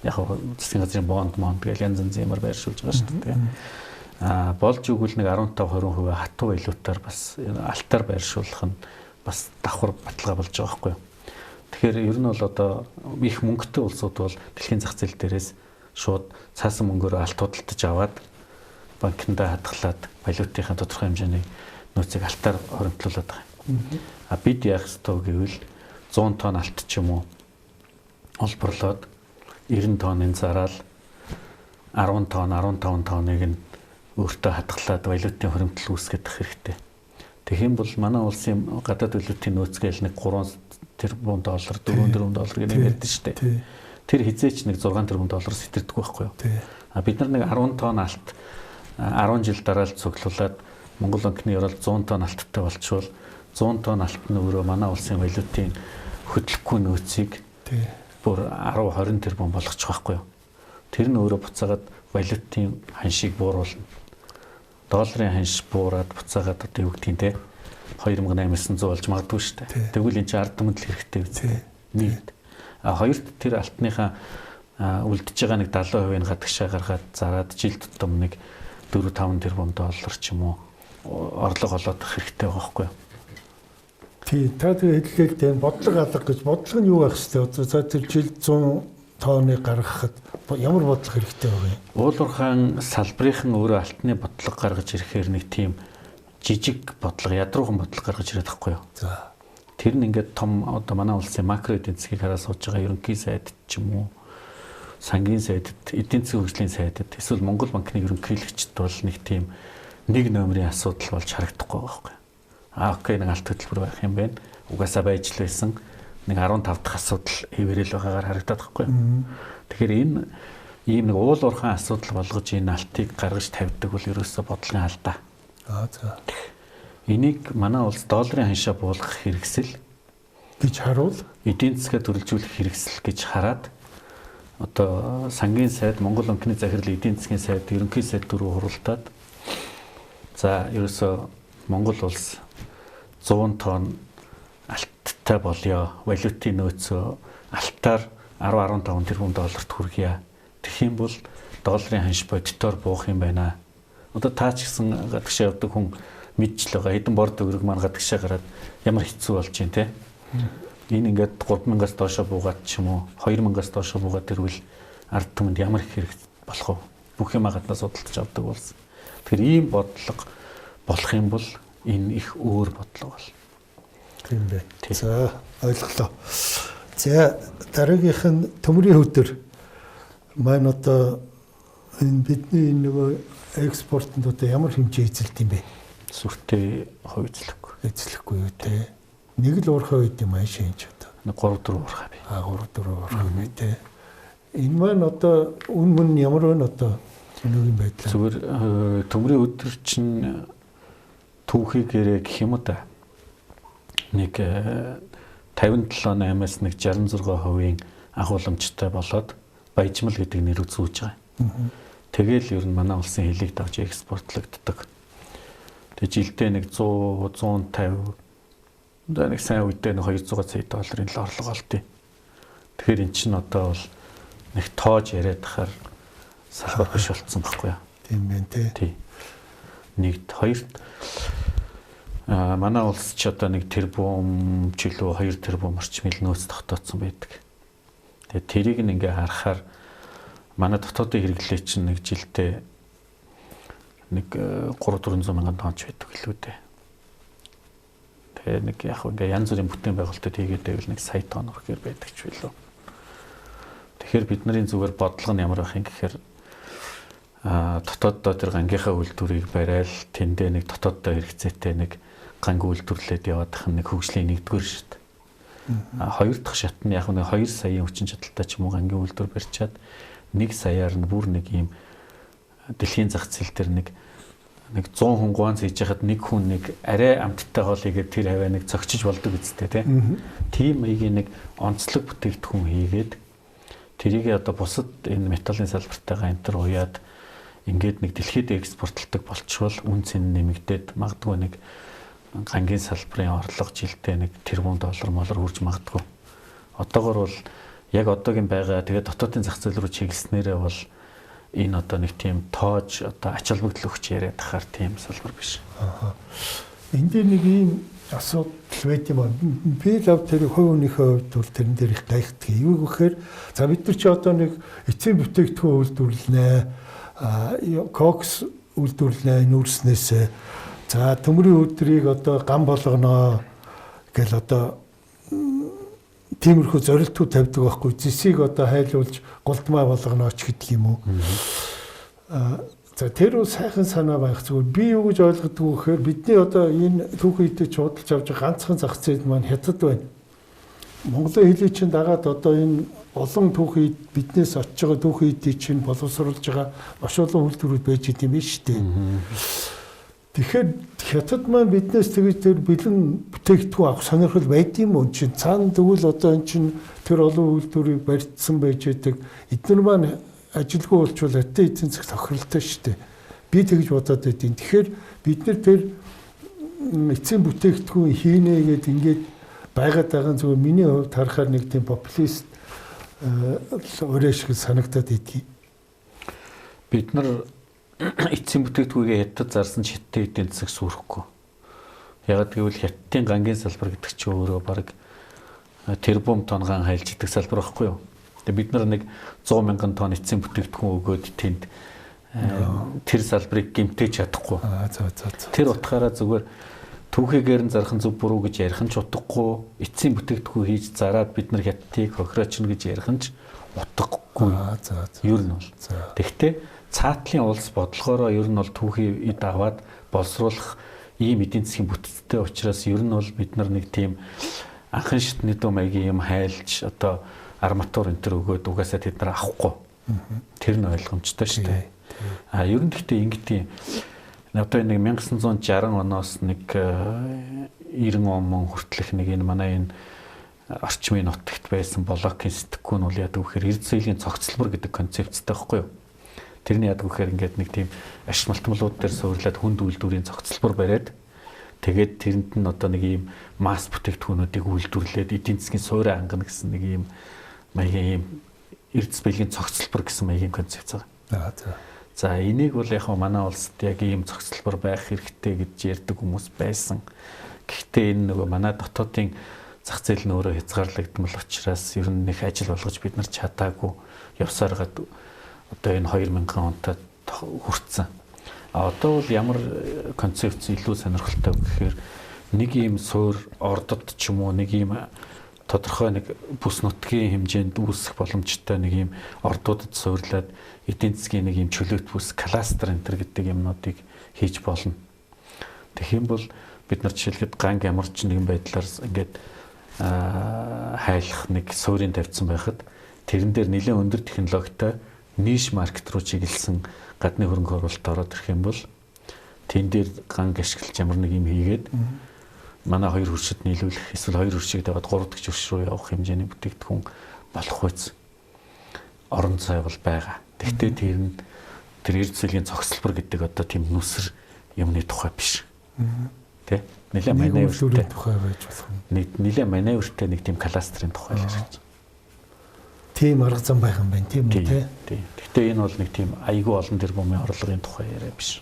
Яг засгийн газрын бонд монд гэж янз янзын юмар байршуулж байгаа шүү дээ. Болж өгвөл нэг 15-20% хатуу валютаар бас алтаар байршуулах нь бас давхар баталгаа болж байгаа байхгүй юу. Тэгэхээр ер нь бол одоо их мөнгөтэй улсууд бол дэлхийн зах зээл дээрээс шууд цаасан мөнгөөр алт худалдаж аваад банкндаа хадгалаад валютынхаа тодорхой хэмжээний нөөцийг алтаар хоримтлуулад байгаа юм. А бид яах ёстой гэвэл 100 тонн алт ч юм уу олборлоод 90 тоннын зараал 10 тонн 15 тонныг нь өөртөө хадгалаад валютын хуримтлал үүсгэх хэрэгтэй. Тэгэх юм бол манай улсын гадаад валютын нөөцгээл нэг 3 тэрбум доллар, 4 тэрбум доллар гэх юм ярьдэн шүү дээ. Тэр хизээч нэг 6 тэрбум доллараас сэтэрдэг байхгүй юу? А бид нар нэг 10 тонн алт 10 жил дараа л цуглуулад Монгол банкны ёроол 100 тонн алттай болчвол 100 тонн алт нь өөрөө манай улсын валютын хөдлөхгүй нөөцийг бүр 10 20 тэрбум болгочих байхгүй юу? Тэр нь өөрөө буцаагаад валютын ханшийг бууруулна. Долларын ханш буураад буцаагаад одоо юу гэдгийг те 2800 болж магадгүй шүү дээ. Тэгвэл эн чинь ард түмэнд л хэрэгтэй үстэй. Нэгд. А хоёрт тэр алтныхаа үлдэж байгаа нэг 70% нь гадагшаа гаргаад зараад жил тутам нэг 4 5 тэрбум доллар ч юм уу орлого олоод хэрэгтэй байгаа байхгүй юу? Тий, та тэр хэллээ л дээ бодлого алга гэж. Бодлого нь юу байх хэвтэй? Одоо за тэр жил 100 тонныг гаргахад ямар бодлого хэрэгтэй байгаа юм? Уул уурхаан салбарынхан өөрөө алтны бодлого гаргаж ирэхээр нэг тийм жижиг бодлого, ядруухан бодлого гаргаж ирээд байхгүй юу? За. Тэр нь ингээд том одоо манай улсын макро эдийн засгийг хараа сууж байгаа ерөнхий сайдд ч юм уу, сангийн сайдд, эдийн засгийн хөгжлийн сайдд, эсвэл Монгол банкны ерөнхийлөгчд бол нэг тийм нэг номерын асуудал болж харагдахгүй байгаа байхгүй юу? А окей, нэг алт хөтөлбөр байх юм байна. Угаасаа байж л байсан. Нэг 15 дахь асуудал хэвээрэл байгаагаар харагдаад байхгүй юу? Тэгэхээр энэ ийм нэг уул уурхаан асуудал болгож энэ алтыг гаргаж тавьдаг бол ерөөсөө бодлогын алдаа. Аа за. Энийг манай улс долларын ханшаа буулгах хэрэгсэл гэж харуул, эдийн засгаа төрөлжүүлэх хэрэгсэл гэж хараад одоо сангийн сайд, Монгол банкны захирал, эдийн засгийн сайд, ерөнхий сайд дөрөв хуралдаад за ерөөсөө Монгол улс 100 тонн алттай болёо. Валютын нөөцөө алтаар 10 15 тэрбум долларт хүргье. Тэгэх юм бол долларын ханш бодитоор буух юм байна. Одоо та ч гэсэн гадагшаа явдаг хүн мэдж л байгаа. Хэдэн бор төгрөг маань гадагшаа гараад ямар хэцүү болж байна те. Энэ ингээд 3000-аас доошо буугаад ч юм уу 2000-аас доошо буугаад ирвэл ард түмэнд ямар их хэрэг болох вэ? Бүх юм гаднаас судалдаж авдаг болсон. Тэгэхээр ийм бодлого болох юм бол энэ их өөр бодлого бол. Тийм бэ. За ойлголоо. За дараагийнх нь төмрийн өдөр маань одоо энэ бидний энэ нөгөө экспортод одоо ямар хэмжээ эзэлт юм бэ? Сүртэй хувь эзлэхгүй. Эзлэхгүй юу те. Нэг л уурхай үед юм ааш энэ ч одоо. Нэг 3 4 уурхай би. А 3 4 уурхай би те. Энэ маань одоо үн мөн ямар вэ одоо өнөөгийн байдлаар? Зүгээр төмрийн өдөр чинь түүхийгээрээ гэх юм уу та. Нэг 57.8-аас нэг 66%-ийн агуулмжтай болоод баяжмал гэдэг нэр үзүүлж байгаа. Тэгэл ер нь манай улсын хэлийг давж экспортлогддог. Тэгээ жилдээ нэг 100 150 одоо нэг сайн үедээ нэг 200 сая долларын л орлого олдъё. Тэгэхээр эн чинь одоо бол нэг тоож яриад тахаар салбар биш болцсон байхгүй юу? Тийм байна те. Тий. Нэгд, хоёрт манай улс ч одоо нэг тэрбум ч илүү 2 тэрбум орчим ил нөөц тогтооцсон байдаг. Тэгээ тэрийг нь ингээ харахаар манай дотоодын хэрэглээ чинь нэг жилдээ нэг 3-400 мянган тонн ч байдаг илүү дээ. Тэгээ нэг яг ингээ янз бүрийн бүтээн байгуулалтад хийгээд байвал нэг сая тонн хүрэхээр байдаг ч билүү. Тэгэхээр бид нарын зүгээр бодлого нь ямар байх юм гэхээр дотооддоо тэр гангийнхаа үйлдвэрийг барайл тэндээ нэг дотооддоо хэрэгцээтэй нэг ганг үйлдвэрлээд яваад ах нэг хөгжлийн нэгдүгээр шүү дээ. А хоёр дахь шат нь яг нэг 2 саяын хүчин чадалтай ч юм уу гангийн үйлдвэр барьчаад 1 саяар нь бүр нэг ийм дэлхийн зах зээл дээр нэг 100 хүн гуанц хийж яхад нэг хүн нэг арай амттай хоол хийгээд тэр хаваа нэг цогчиж болдог үсттэй тий. Тийм маягийн нэг онцлог бүтээгдэхүүн хийгээд тэрийг одоо бусад энэ металлын салбартайгаа энтер уяад ингээд нэг дэлхийд экспортлдог болчвол үн цэн нэмэгдээд магадгүй нэг гангийн салбарын орлого жилдээ нэг тэрбум доллар молор хүрж магадгүй. Одоогор бол яг одоогийн байгаа тэгээд дотоодын зах зээл рүү чиглэснээрээ бол энэ одоо нэг тийм тоож одоо ач холбогдол өгч яриад тахаар тийм салбар биш. Аа. Энд дээр нэг ийм асуудал байт юм аа. Би л тэр хувь хүнийхээ хувьд бол тэрэн дээр их гайхдаг. Юу гэхээр за бид нар чи одоо нэг эцсийн бүтээгдэхүүн үйлдвэрлэнэ. Кокс үйлдвэрлэнэ нүүрснээс. За төмрийн өдрийг одоо гам болгоно. Гэл одоо тиймэрхүү зорилтууд тавьдаг байхгүй. Зэсийг одоо хайлуулж голдмаа болгоно ч гэдэг юм уу. За тэр бол сайхан санаа байх зүгээр. Би юу гэж ойлгодог вэ гэхээр бидний одоо энэ түүхэн эдийг худалж авч байгаа ганцхан зах зээл маань Хятад байна. Монголын хэлийг чинь дагаад одоо энэ олон түүхэн эд биднээс очиж байгаа түүхэн эдийг чинь боловсруулж байгаа маш олон үйлдвэрүүд байж идэм биш үү? Тэгэхээр Хятад маань биднээс тэгж тэр бэлэн бүтээгдэхүүн авах сонирхол байд юм уу? Чинь цаана тэгвэл одоо эн чинь тэр олон үйлдвэрийг барьдсан байж байдаг. Эднэр маань ажилгүй болчвол хятадын эдийн засаг тохиролтой шүү дээ. Би тэгж бодоод байдیں۔ Тэгэхээр бид нар тэр эцсийн бүтээгдэхүүн хийнэ гэд ингээд байгаад байгаа нь зүгээр миний хувьд харахаар нэг тийм популист өрөө шиг санагдаад идэгий. Бид нар эцсийн бүтээгдэхүүнийг Хятад зарсан ч хятадын эдийн засаг сүрэхгүй. Ягаад гэвэл хятадын гангийн салбар гэдэг чинь өөрөө бараг тэрбум тонн ган хайлж идэг салбар байхгүй юу? Тэгээ бид нар нэг 100 мянган тонн эцсийн бүтээгдэхүүн өгөөд тэнд тэр салбарыг гэмтээж чадахгүй. Тэр утгаараа зүгээр түүхийгээр нь зарах нь зөв буруу гэж ярих нь ч утгагүй, эцсийн бүтээгдэхүүн хийж зараад бид нар хятадыг хохироочно гэж ярих нь ч утгагүй. Ер нь бол. Тэгэхдээ цаатлын улс бодлогоороо ер нь бол түүхий эд аваад боловсруулах ийм эдийн засгийн бүтцтэй учраас ер нь бол бид нар нэг тийм анхан шатны дүү маягийн юм хайлж одоо арматур энэ төр өгөөд угаасаа тэд нар авахгүй. Тэр нь ойлгомжтой шүү дээ. А ер нь гэхдээ ингэдэгий одоо нэг 1960 оноос нэг 90 он хүртэлх нэг энэ манай энэ орчмын нутагт байсан блокийн сэтгүүн нь бол яадаг вэхээр эрд соёлын цогцлбор гэдэг концепцтэй байхгүй юу? Тэрний яадаг вэхээр ингээд нэг тийм ашиг малтмалууд дээр суурлаад хүнд үйлдвэрийн цогцлбор бариад тэгээд тэрэнд нь одоо нэг ийм масс бүтээгдэхүүнүүдийг үйлдвэрлээд эдийн засгийн суурь хангана гэсэн нэг ийм маягийн ийм эрдэс бэлгийн цогцлбор гэсэн маягийн концепц байгаа. За энийг бол яг манай улсад яг ийм цогцлбор байх хэрэгтэй гэж ярьдаг хүмүүс байсан. Гэхдээ энэ нөгөө манай дотоодын зах зээл нь өөрөө хязгаарлагдмал учраас ер нь нэг ажил болгож бид нар чадаагүй явсаар гад одоо энэ 2000 онтой хүртсэн. А одоо бол ямар концепц илүү сонирхолтой вэ гэхээр нэг ийм суур ордод ч юм уу нэг ийм тодорхой нэг бүс нутгийн хэмжээнд үүсэх боломжтой нэг ийм ордуудад суурлаад эдийн засгийн нэг ийм чөлөөт бүс кластер энэ төр гэдэг юмнуудыг хийж болно. Тэгэх юм бол бид нар жишээлбэл ганг ямар ч нэгэн байдлаар ингээд хайлах нэг суурийн тавьсан байхад тэрэн дээр нэлээд өндөр технологитой ниш маркет руу чиглэсэн гадны хөрөнгө оруулалт ороод ирэх юм бол тэн дээр ганг ашиглаж ямар нэг юм хийгээд манай хоёр хөршид нийлүүлэх эсвэл хоёр хөршийг дагаад гурав дахь хөрш рүү явах хэмжээний бүтээгдэхүүн болох үз орон зай бол байгаа. Тэгтээ тэр нь тэр эрд соёлын цогцлбор гэдэг одоо тийм нүсэр юмны тухай биш. Тэ? Нэлээ маневртэй тухай байж болох юм. Нэг нэлээ маневртэй нэг тийм кластерын тухай л ярьж байна. Тийм арга зам байх юм байна тийм үү те? Тийм. Гэхдээ энэ бол нэг тийм айгүй олон тэрбумын орлогын тухай яриа биш.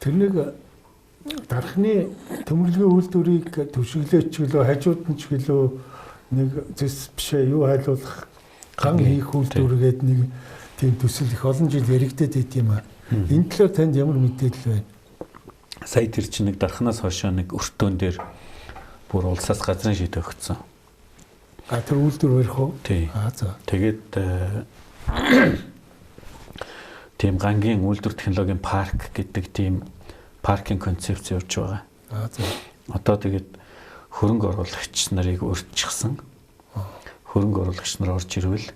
Тэр нэг дархны төмөрлөгийн үйлдвэрийг түшиглээч гэлөө хажууд нь ч гэлөө нэг зэс бишээ юу хайлуулах ган хийх үйлдвэргээд нэг тийм төсөл их олон жил яригдээд байт юм аа. Энэ талаар танд ямар мэдээлэл байна? Сая тэр чинь нэг дархнаас хойшоо нэг өртөөн дээр бүр улсаас газрын шийдэ өгсөн. А тэр үйлдвэр барих уу? Тийм. А за. Тэгээд тийм гангийн үйлдвэр технологийн парк гэдэг тийм паркийн концепц явж байгаа. А за. Одоо тэгээд хөрөнгө оруулагч нарыг урьдчилсан. Хөрөнгө оруулагч нар орж ирвэл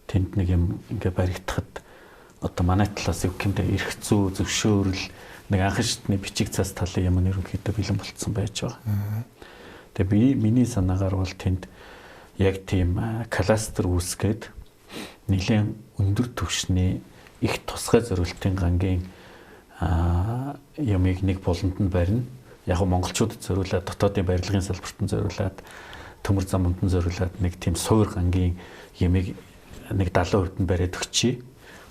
тэнд нэг юм ингээ баригдахад одоо манай талаас юу гэмдэ эрх зүй зөвшөөрөл нэг анхан шатны бичиг цаас талын юм нь ерөнхийдөө бэлэн болцсон байж байгаа. Тэгээ би миний санаагаар бол тэнд яг тийм кластер үүсгээд нэлээд өндөр түвшний их тусгай зориултын гангийн ямыг нэг буланд нь барина. Яг нь монголчуудад зориулаад дотоодын барилгын салбарт нь зориулаад төмөр замд нь зориулаад нэг тийм суур гангийн ямыг нэг 70% нь бариад өгчий.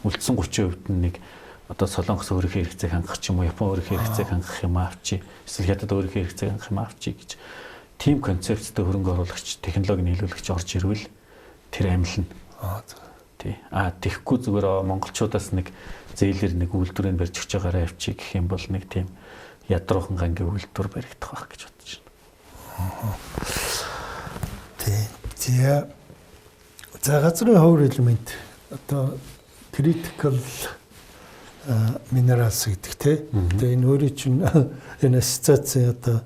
Үлдсэн 30% нь нэг одоо Солонгос өөрийнхөө хэрэгцээг хангах ч юм уу, Япон өөрийнхөө хэрэгцээг хангах юм авчи, эсвэл Хятад өөрийнхөө хэрэгцээг хангах юм авчи гэж тийм концепцтэй хөрөнгө оруулагч, технологи нийлүүлэгч орж ирвэл тэр амилна. Тий. А тэгэхгүй зүгээр монголчуудаас нэг зээлэр нэг үйлдвэрийг барьж өгч байгаараа авчи гэх юм бол нэг тийм ядруухан гангийн үйлдвэр баригдах байх гэж бодож байна. Тий. За газрын ховор элемент одоо critical minerals гэдэг тий. Одоо энэ өөрийн чинь энэ ассоциацийн одоо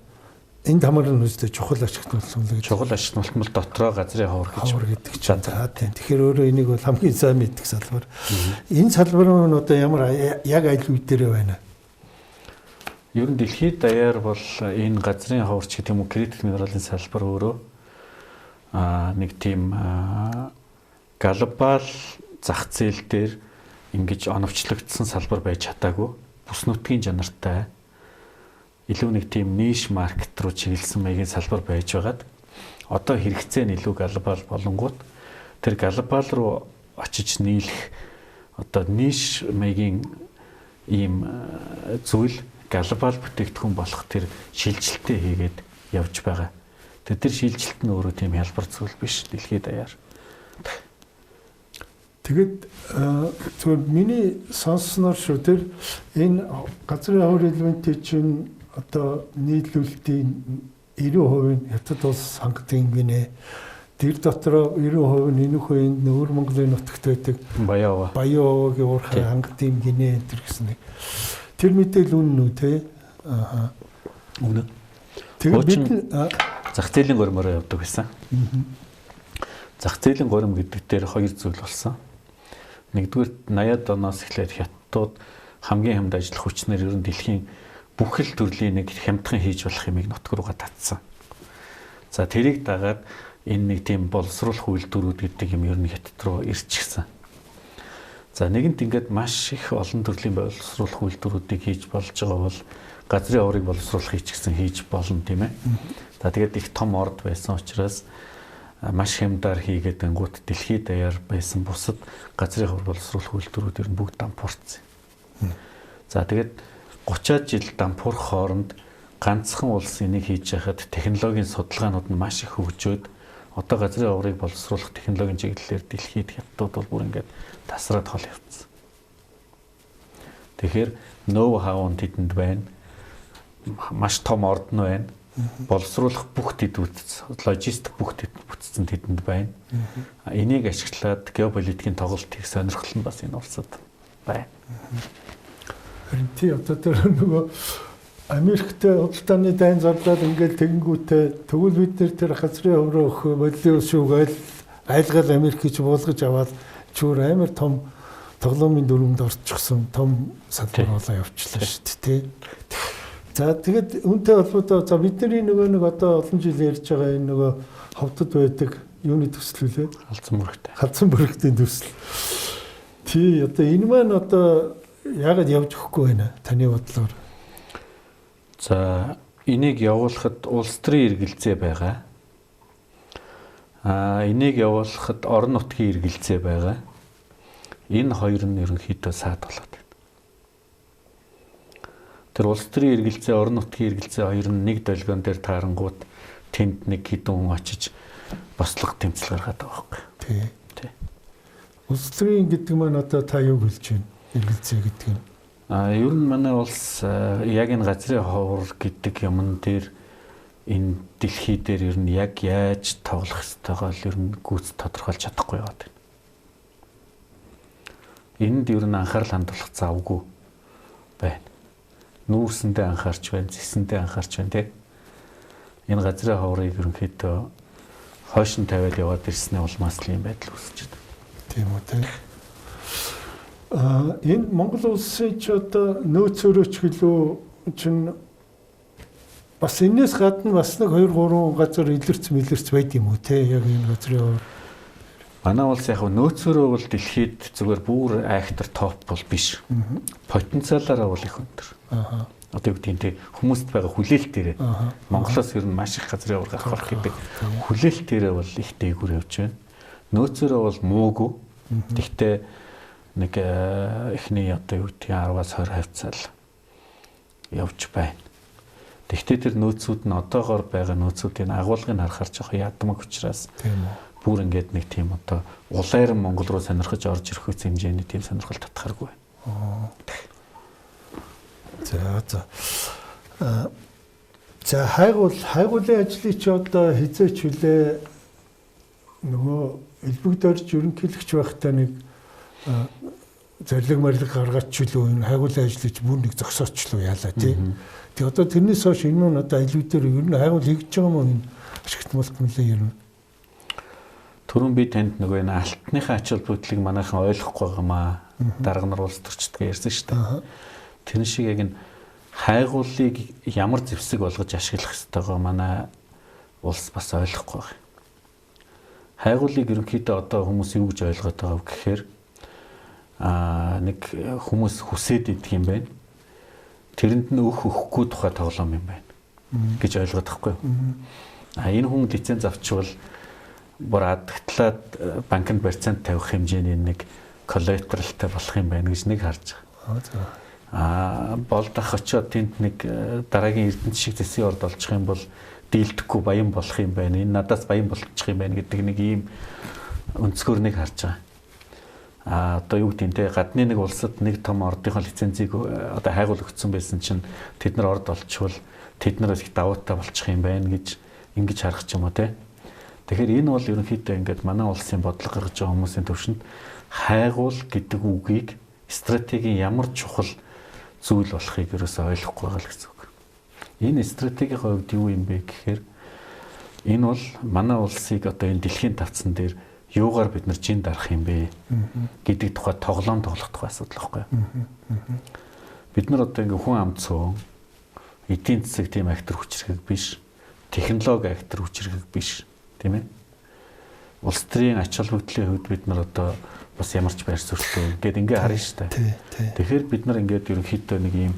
энд хамаарна үстэй чухал ашигт болтмол гэж. Чухал ашигт болтмол дотроо газрын ховор гэж. Ховор гэдэг чинь. За тийм. Тэгэхээр өөрөө энийг бол хамгийн сайн мэддэг салбар. Энэ салбар нь одоо ямар яг аль үе дээр байна? Ер нь дэлхийд даяар бол энэ газрын ховор ч гэх юм уу критик минералын салбар өөрөө нэг тийм глобал зах зээл дээр ингэж оновчлогдсон салбар байж чадаагүй. Бүс нутгийн чанартай илүү нэг тийм ниш маркет руу чиглэсэн маягийн салбар байж байгаад одоо хэрэгцээ нь илүү глобал болонгууд тэр глобал руу очиж нийлэх одоо ниш маягийн ийм зүйл глобал бүтээгдэхүүн болох тэр шилжилтээ хийгээд явж байгаа. Тэр шилжилт нь өөрөө тийм хялбар зүйл биш дэлхийд даяар. Тэгэд зүгээр миний сонссноор шүү тэр энэ газрын ховор элементийн чинь одоо нийлүүлэлтийн 90% нь Хятад улс хангадаг юм гинэ. Тэр дотроо 90% нь энэхүү энэ Нүүр Монголын нутагт байдаг Баян овоогийн уурхай хангадаг юм гинэ энэ төр гэсэн нэг. Тэр мэдээлэл үнэн үү те? Аа. Үнэн. Тэгээд бид зах зээлийн горимоор явдаг байсан. Зах зээлийн горим гэдэг дээр хоёр зүйл болсон. Нэгдүгээр 80-ад оноос эхлээд хятадууд хамгийн хямд ажиллах хүчнэр ер нь дэлхийн бүх л төрлийн нэг хямдхан хийж болох юмыг нутг руугаа татсан. За тэрийг дагаад энэ нэг тийм боловсруулах үйлдвэрүүд гэдэг юм ер нь хятад руу ирчихсэн. За нэгэнт ингээд маш их олон төрлийн боловсруулах үйлдвэрүүдийг хийж болж байгаа бол газрын оврыг боловсруулах хийчихсэн хийж болно тийм ээ. За тэгээд их том орд байсан учраас маш хямдаар хийгээд ангууд дэлхийд даяар байсан бусад газрын ховор боловсруулах үйлдвэрүүд ер нь бүгд дампуурсан. За тэгээд 30-аад жил дампуурах хооронд ганцхан улс энийг хийж байхад технологийн судалгаанууд нь маш их хөгжөөд одоо газрын оврыг боловсруулах технологийн чиглэлээр дэлхийд хятадууд бол бүр ингээд тасраад хол явцсан. Тэгэхээр ноу хау нь тэдэнд байна. Маш том орд нь байна. Боловсруулах бүх тэд бүтц, логистик бүх тэд бүтцэн тэдэнд байна. Энийг ашиглаад геополитикийн тоглолт хийх сонирхол нь бас энэ улсад байна. Харин тий одоо тэр нөгөө Америктэй худалдааны дайн зарлаад ингээл тэгэнгүүтээ тэгвэл бид нэр тэр газрын ховроо өгөх болио шүү гээл айлгаал Америкийг буулгаж аваад чүүр амар том тоглоомын дүрмэнд орчихсон том салбар болоо явчлаа шүү дээ тий. За тэгэд үүнтэй холбоотой за бидний нөгөө нэг одоо олон жил ярьж байгаа энэ нөгөө ховдод байдаг юуны төсөл үлээ? Халдсан бүрэгтэй. Халдсан бүрэгтийн төсөл. Тий одоо энэ маань одоо яагаад явж өгөхгүй байна таны бодлоор? За энийг явуулахад улс төрийн эргэлзээ байгаа. Энийг явуулахад орон нутгийн эргэлзээ байгаа. Энэ хоёр нь ерөнхийдөө саад болоод байна. Тэр улс төрийн эргэлзээ, орон нутгийн эргэлзээ хоёр нь нэг долгион дээр таарангууд тэнд нэг хэдэн хүн очиж бослого тэмцэл гаргаад байгаа байхгүй. Тий. Тий. Улс төрийн гэдэг маань одоо та юу хэлж байна? Эргэлзээ гэдэг нь. Ер нь манай улс яг энэ газрын ховор гэдэг юмн дээр энэ дэлхий дээр ер нь яг яаж тоглох ёстойгоо л ер нь гүйц тодорхойлж чадахгүй яваад байна. Энд ер нь анхаарал хандуулах завгүй байна. Нүүрсэндээ анхаарч байна, зэсэндээ анхаарч байна тий. Энэ газрын ховорыг ерөнхийдөө хойш нь тавиад яваад ирсний улмаас л юм байдал үүсэж байна. Тийм үү тий. Энэ Монгол улсын ч одоо нөөцөөрөө ч гэлөө чинь бас энэс гадна бас нэг 2 3 газар илэрч мэлэрч байд юм уу те яг энэ газрын ховор. Манай улс яг нөөцөөрөө бол дэлхийд зүгээр бүр айхтар топ бол биш. Потенциалаараа бол их өндөр. Одоо юу гэдгийг те хүмүүст байгаа хүлээлтээрээ Монголоос ер нь маш их газрын ховор гарах болох гэдэг хүлээлтээрээ бол их дээгүүр явж байна. Нөөцөөрөө бол муугүй. Тэгтээ нэг эхний одоо юу гэдгийг 10-аас 20 хавцаал явж байна. Тэгтээ тэр нөөцүүд нь одоогоор байгаа нөөцүүдийн агуулгыг харахаар жоохон ядмаг учраас бүр ингээд нэг тийм одоо улайран Монгол руу сонирхож орж ирэх үс хэмжээний тийм сонирхол татхааргүй байна. За за. За хайгуулын ажлыг чи одоо хизээч хүлээ нөгөө элбэгд орж ерөнхийлөгч байхдаа нэг зарлиг марлиг гаргаад ч үлээ энэ хайгуулын ажлыг бүр нэг зогсоочлоо яалаа тий. Тэг одоо тэрнээс хойш энэ нь одоо аюул дээр ер нь хайгуул хийж байгаа юм уу энэ ашигт мултмлын ер нь. Түрүүн би танд нөгөө энэ алтныхаа ач холбогдлыг манайхан ойлгохгүй байгаамаа. Дарга нар улс төрчдгөө ярьсан шүү дээ. Тэр шиг яг энэ хайгуулыг ямар зэвсэг болгож ашиглах ёстойгоо манай улс бас ойлгохгүй байна. Хайгуулыг ерөнхийдөө одоо хүмүүс юу гэж ойлгоод байгаа вэ гэхээр нэг хүмүүс хүсээд идэх юм байна. Тэрэнд нь өөх өгөхгүй тухай тоглоом юм байна гэж ойлгоод байхгүй юу? Энэ хүн лиценз авчвал бүр адагтлаад банкнд процент тавих хэмжээний нэг коллатералтай болох юм байна гэж нэг харж байгаа. Болдох очиод тэнд нэг дараагийн эрдэнэт шиг зэсийн орд олчих юм бол дийлдэхгүй баян болох юм байна. Энэ надаас баян болчих юм байна гэдэг нэг ийм өнцгөр нэг харж байгаа. Одоо юу гэдэг нь те гадны нэг улсад нэг том ордынхоо лицензийг одоо хайгуул өгсөн байсан чинь тэд нар орд олчвол тэд нараас их даваатай болчих юм байна гэж ингэж харах ч юм уу те. Тэгэхээр энэ бол ерөнхийдөө ингээд манай улсын бодлого гаргаж байгаа хүмүүсийн төвшөнд хайгуул гэдэг үгийг стратегийн ямар чухал зүйл болохыг ерөөсөө ойлгохгүй байгаа л гэсэн үг. Энэ стратегийн хувьд юу юм бэ гэхээр энэ бол манай улсыг одоо энэ дэлхийн тавцан дээр юугаар бид нар жин дарах юм бэ гэдэг тухай тоглоом тоглох тухай асуудал байхгүй юу? Бид нар одоо ингээ хүн амцсан эдийн засаг тийм актер хүчрхэг биш, технологи актер хүчрхэг биш, тийм ээ? Улс төрийн ач холбогдлын хувьд бид нар одоо бас ямар ч байр суурьтай ингээд ингээ харна шүү дээ. Тэгэхээр бид нар ингээд ерөнхийдөө нэг ийм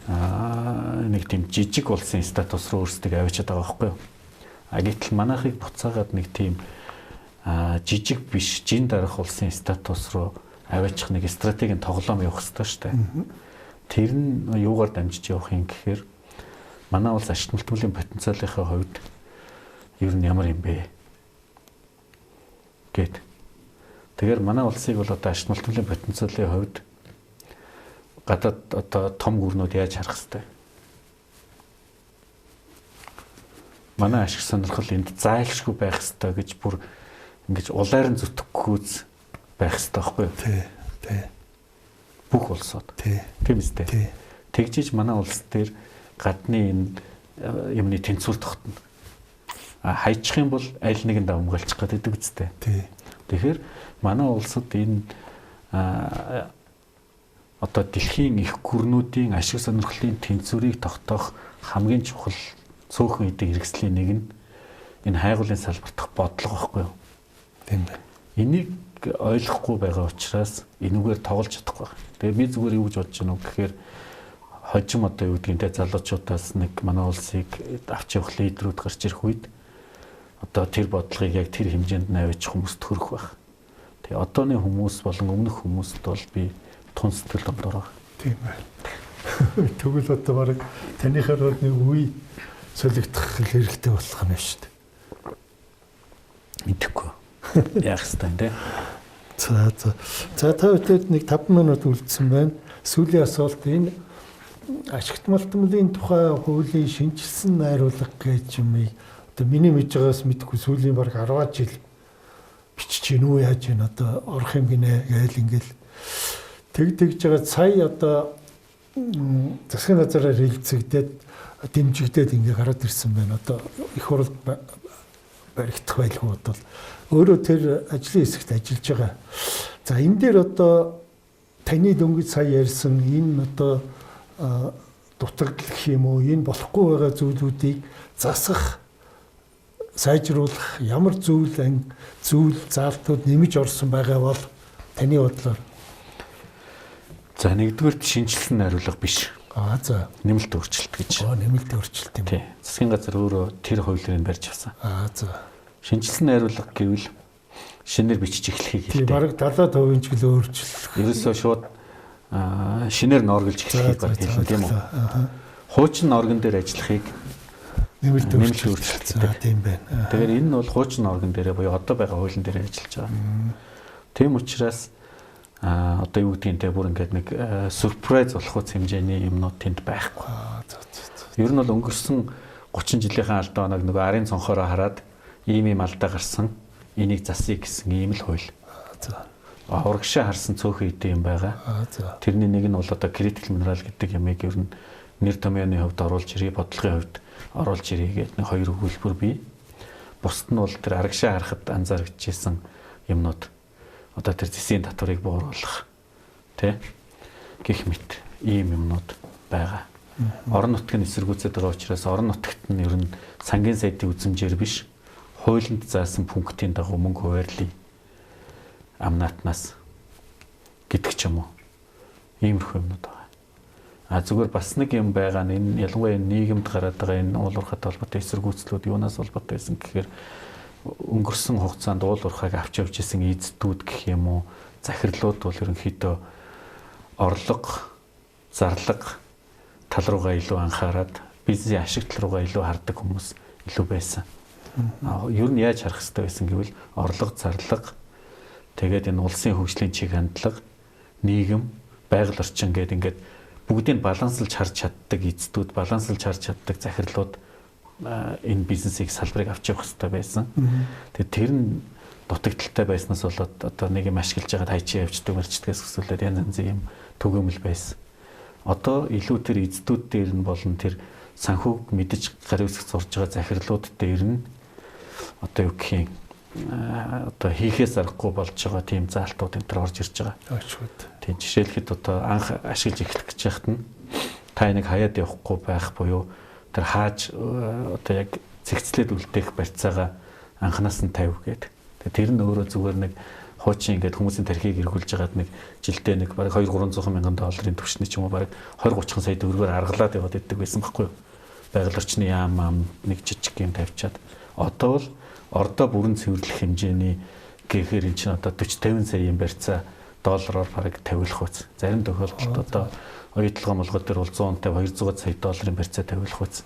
нэг тийм жижиг улсын статус руу өөрсдөө авчиад байгаа байхгүй юу? А гэтэл манайхыг буцаагаад нэг тийм жижиг биш, жин дарах улсын статус руу аваачих нэг стратегийн тоглоом явах хэрэгтэй шүү дээ. Тэр нь юугаар дамжиж явах юм гэхээр манай улс ашиг мөлтмөлийн потенциалынхаа хувьд ер нь ямар юм бэ гэд. Тэгэхээр манай улсыг бол одоо ашиг мөлтмөлийн потенциалын хувьд гадаад одоо том гүрнүүд яаж харах хэрэгтэй? Манай ашиг сонирхол энд зайлшгүй байх хэрэгтэй гэж бүр ингэж улаар нь зүтгэхгүйц байх хэрэгтэй байхгүй юу? Тий, тий. Бүх улсууд. Тий. Тийм үстэй. Тий. Тэгжиж манай улс дээр гадны энэ юмны тэнцвэр тогтно. А хайчих юм бол аль нэгэн давмгалчих гэдэг үстэй. Тий. Тэгэхээр манай улсад энэ одоо дэлхийн их гүрнүүдийн ашиг сонирхлын тэнцвэрийг тогтоох хамгийн чухал цөөхөн эдийн хэрэгслийн нэг нь энэ хайгуулын салбар дахь бодлого байхгүй юу? Тийм байна. Энийг ойлгохгүй байгаа учраас энүүгээр тоглож чадахгүй байна. Тэгээ би зүгээр юу гэж бодож байна вэ гэхээр хожим одоо юу гэдгийг те залуучуудаас нэг манай улсыг авч явах лидерүүд гарч ирэх үед одоо тэр бодлогыг яг тэр хэмжээнд наваачих хүмүүс төрөх байх. Тэгээ одооны хүмүүс болон өмнөх хүмүүст бол би тун сэтгэл дороо. Тийм байна. Тэгвэл одоо бараг таныхаар бол нэг үе солигдох хэрэгтэй болох юм шүү дээ. Мэдэхгүй. Яах ёстой юм те. За за. За та бүхэнд нэг 5 минут үлдсэн байна. Сүүлийн асуулт энэ ашигт малтмлын тухай хуулийн шинжилсэн найруулга гэж юмыг одоо миний мэдж байгаас мэдгүй сүүлийн бараг 10 жил бичиж гин үү яаж гин одоо орох юм гинэ гээл ингээл тэгж байгаа сая одоо засгийн газраар хэлцэгдээд дэмжигдээд ингээ гараад ирсэн байна. Одоо их хуралд баригдах байлгүй бодвол өөрөө тэр ажлын хэсэгт ажиллаж байгаа. За энэ дээр одоо таны дөнгөж сая ярьсан энэ одоо дутагдал гэх юм уу энэ болохгүй байгаа зүйлүүдийг засах, сайжруулах ямар зүйл заалтууд нэмж орсон байгаа бол таны бодлоор? За нэгдүгээрт шинжилсэн найруулга биш. За. Нэмэлт өөрчлөлт гэж. Нэмэлт өөрчлөлт юм. Тий. Засгийн газар өөрөө тэр хуулиыг барьж авсан. За. Шинжилсэн найруулга гэвэл шинээр бичиж эхлэхийг хэлдэг. Тий, бараг 70% ч гэлээ өөрчлөх. Ерөөсөө шууд шинээр ноорглож эхлэхийг барь хэлнэ тийм үү? Хуучин орган дээр ажиллахыг нэмэлт өөрчлөлт. За, тийм байна. Тэгэхээр энэ нь бол хуучин орган дээрээ буюу одоо байгаа хуулийн дээрээ ажиллаж байгаа. Тийм учраас одоо юу гэдгийг те бүр ингээд нэг сюрприз болох үс хэмжээний юмнууд тэнд байхгүй. Ер нь бол өнгөрсөн 30 жилийнхаа алдаа оног нөгөө арын цонхороо хараад ийм ийм алдаа гарсан. Энийг засъя гэсэн ийм л хууль. За. Урагшаа харсан цөөхөн хэдэн юм байгаа. За. Тэрний нэг нь бол одоо critical mineral гэдэг ямыг ер нь нэр томьёоны хувьд оруулж ирээ, бодлогын хувьд оруулж ирээ гэдэг нэг хоёр өгүүлбэр бий. Бусд нь бол тэр арагшаа харахад анзаарчихсан юмнууд. Одоо тэр зэсийн татварыг бууруулах тий гэх мэт ийм юмнууд байгаа. Орон нутг нь эсэргүүцээд байгаа учраас орон нутагт нь ер нь сангийн сайдын үзмжээр биш хуулинд заасан пунктын дагуу мөнгө хуваарлая амнаатнаас гэдэг ч юм уу. Иймэрхүү юмнууд байгаа. А зүгээр бас нэг юм байгаа нь энэ ялангуяа энэ нийгэмд гараад байгаа энэ уул уурхайтай холбоотой эсэргүүцлүүд юунаас холбоотой байсан гэхээр өнгөрсөн хугацаанд уул уурхайг авч явж исэн эздүүд гэх юм уу захирлууд бол ерөнхийдөө орлого, зарлага тал руугаа илүү анхаарад бизнесийн ашиг тал руугаа илүү хардаг хүмүүс илүү байсан. Ер нь яаж харах хэрэгтэй байсан гэвэл орлого, зарлага, тэгээд энэ улсын хөгжлийн чиг хандлага, нийгэм, байгаль орчин гэдэг ингээд бүгдийг баланслж харж чаддаг эздүүд, баланслж харж чаддаг захирлууд энэ бизнесийг салбарыг авч явах хэрэгтэй байсан. Тэгээд тэр нь дутагдaltaй байснаас болоод одоо нэг юм ашиглаж байгаад хайчи явждаг мэрчдгээс өсвөлээд янз янзын юм түгээмэл байсан. Одоо илүү тэр эздүүд дээр нь болон тэр санхүүг мэдэж гар үсэх зурж байгаа захирлууд дээр нь одоо юу гэх юм одоо хийхээс аргагүй болж байгаа тийм заалтууд энэ төр орж ирж байгаа. Очгод. Тийм жишээлхэд одоо анх ашиглаж эхлэх гэж яхад нь та энийг хаяад явахгүй байх буюу тэр хааж одоо яг цэгцлээд үлдээх барьцаага анханаас нь 50 гээд. Тэр нь өөрөө зүгээр нэг хуучин ингээд хүмүүсийн тархийг эргүүлж хагаад нэг жилдээ нэг бараг 2-300 мянган долларын түвшний ч юм уу бараг 20-30 сая төгрөгөөр аргалаад яваад идэг байсан байхгүй юу? Байгаль орчны яам ам нэг жижиг юм тавьчаад. Одоо бол ордоо бүрэн цэвэрлэх хэмжээний гэхээр эн чинь одоо 40-50 сая юм барьцаа доллараар бараг тавиулах үз. Зарим тохиолдолд одоо оюутлогоо молгоо дээр бол 150 200 сая долларын барьцаа тавиулах үз.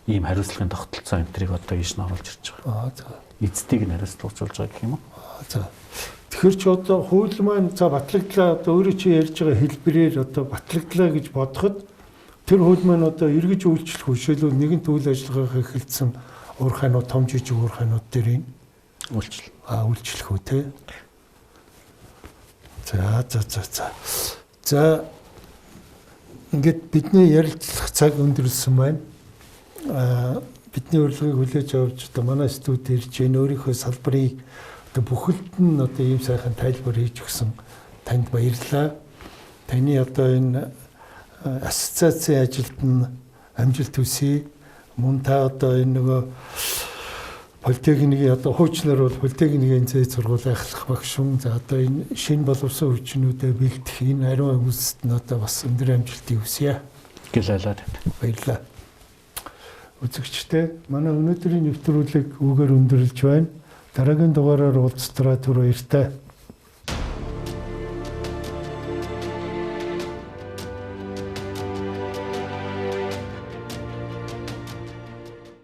Ийм хариуцлагын тогтолцоо энтрийг одоо ийш нь оруулж ирж байгаа. За. Эцдийг нь хариуцлагажуулж байгаа гэх юм уу? За. Тэгэхээр чи одоо хууль маань за батлагдлаа одоо өөрөө чи ярьж байгаа хэлбэрээр одоо батлагдлаа гэж бодоход тэр хууль маань одоо эргэж үйлчлэх жишээлбэл нэгэнт үйл ажиллагаагаа эхэлсэн уурхайнууд том жижиг уурхайнууд дээр энэ үйлчлэл. Үйлчлэх үү те. За за за за. За ингээд бидний ярилцлах цаг өндөрлсөн байна. Бидний урилгыг хүлээж авч одоо манай студид ирж энэ өөрийнхөө салбарыг одоо бүхэлд нь одоо ийм сайхан тайлбар хийж өгсөн танд баярлалаа. Таны одоо энэ ассоциацийн ажилд нь амжилт хүсье. Мөн та одоо энэ нөгөө политехникийн одоо хуучнаар бол политехникийн зээ сургууль ахлах багш юм. За одоо энэ шинэ боловсон хүчнүүдэд бэлтгэх энэ ариун үйлсэд нь одоо бас өндөр амжилтыг хүсье. Гэлээлээ танд. Баярлалаа. Үзэгчдээ манай өнөөдрийн нэвтрүүлэг үүгээр өндөрлж байна. Дараагийн дугаараар уулзтлаа түр баяртай.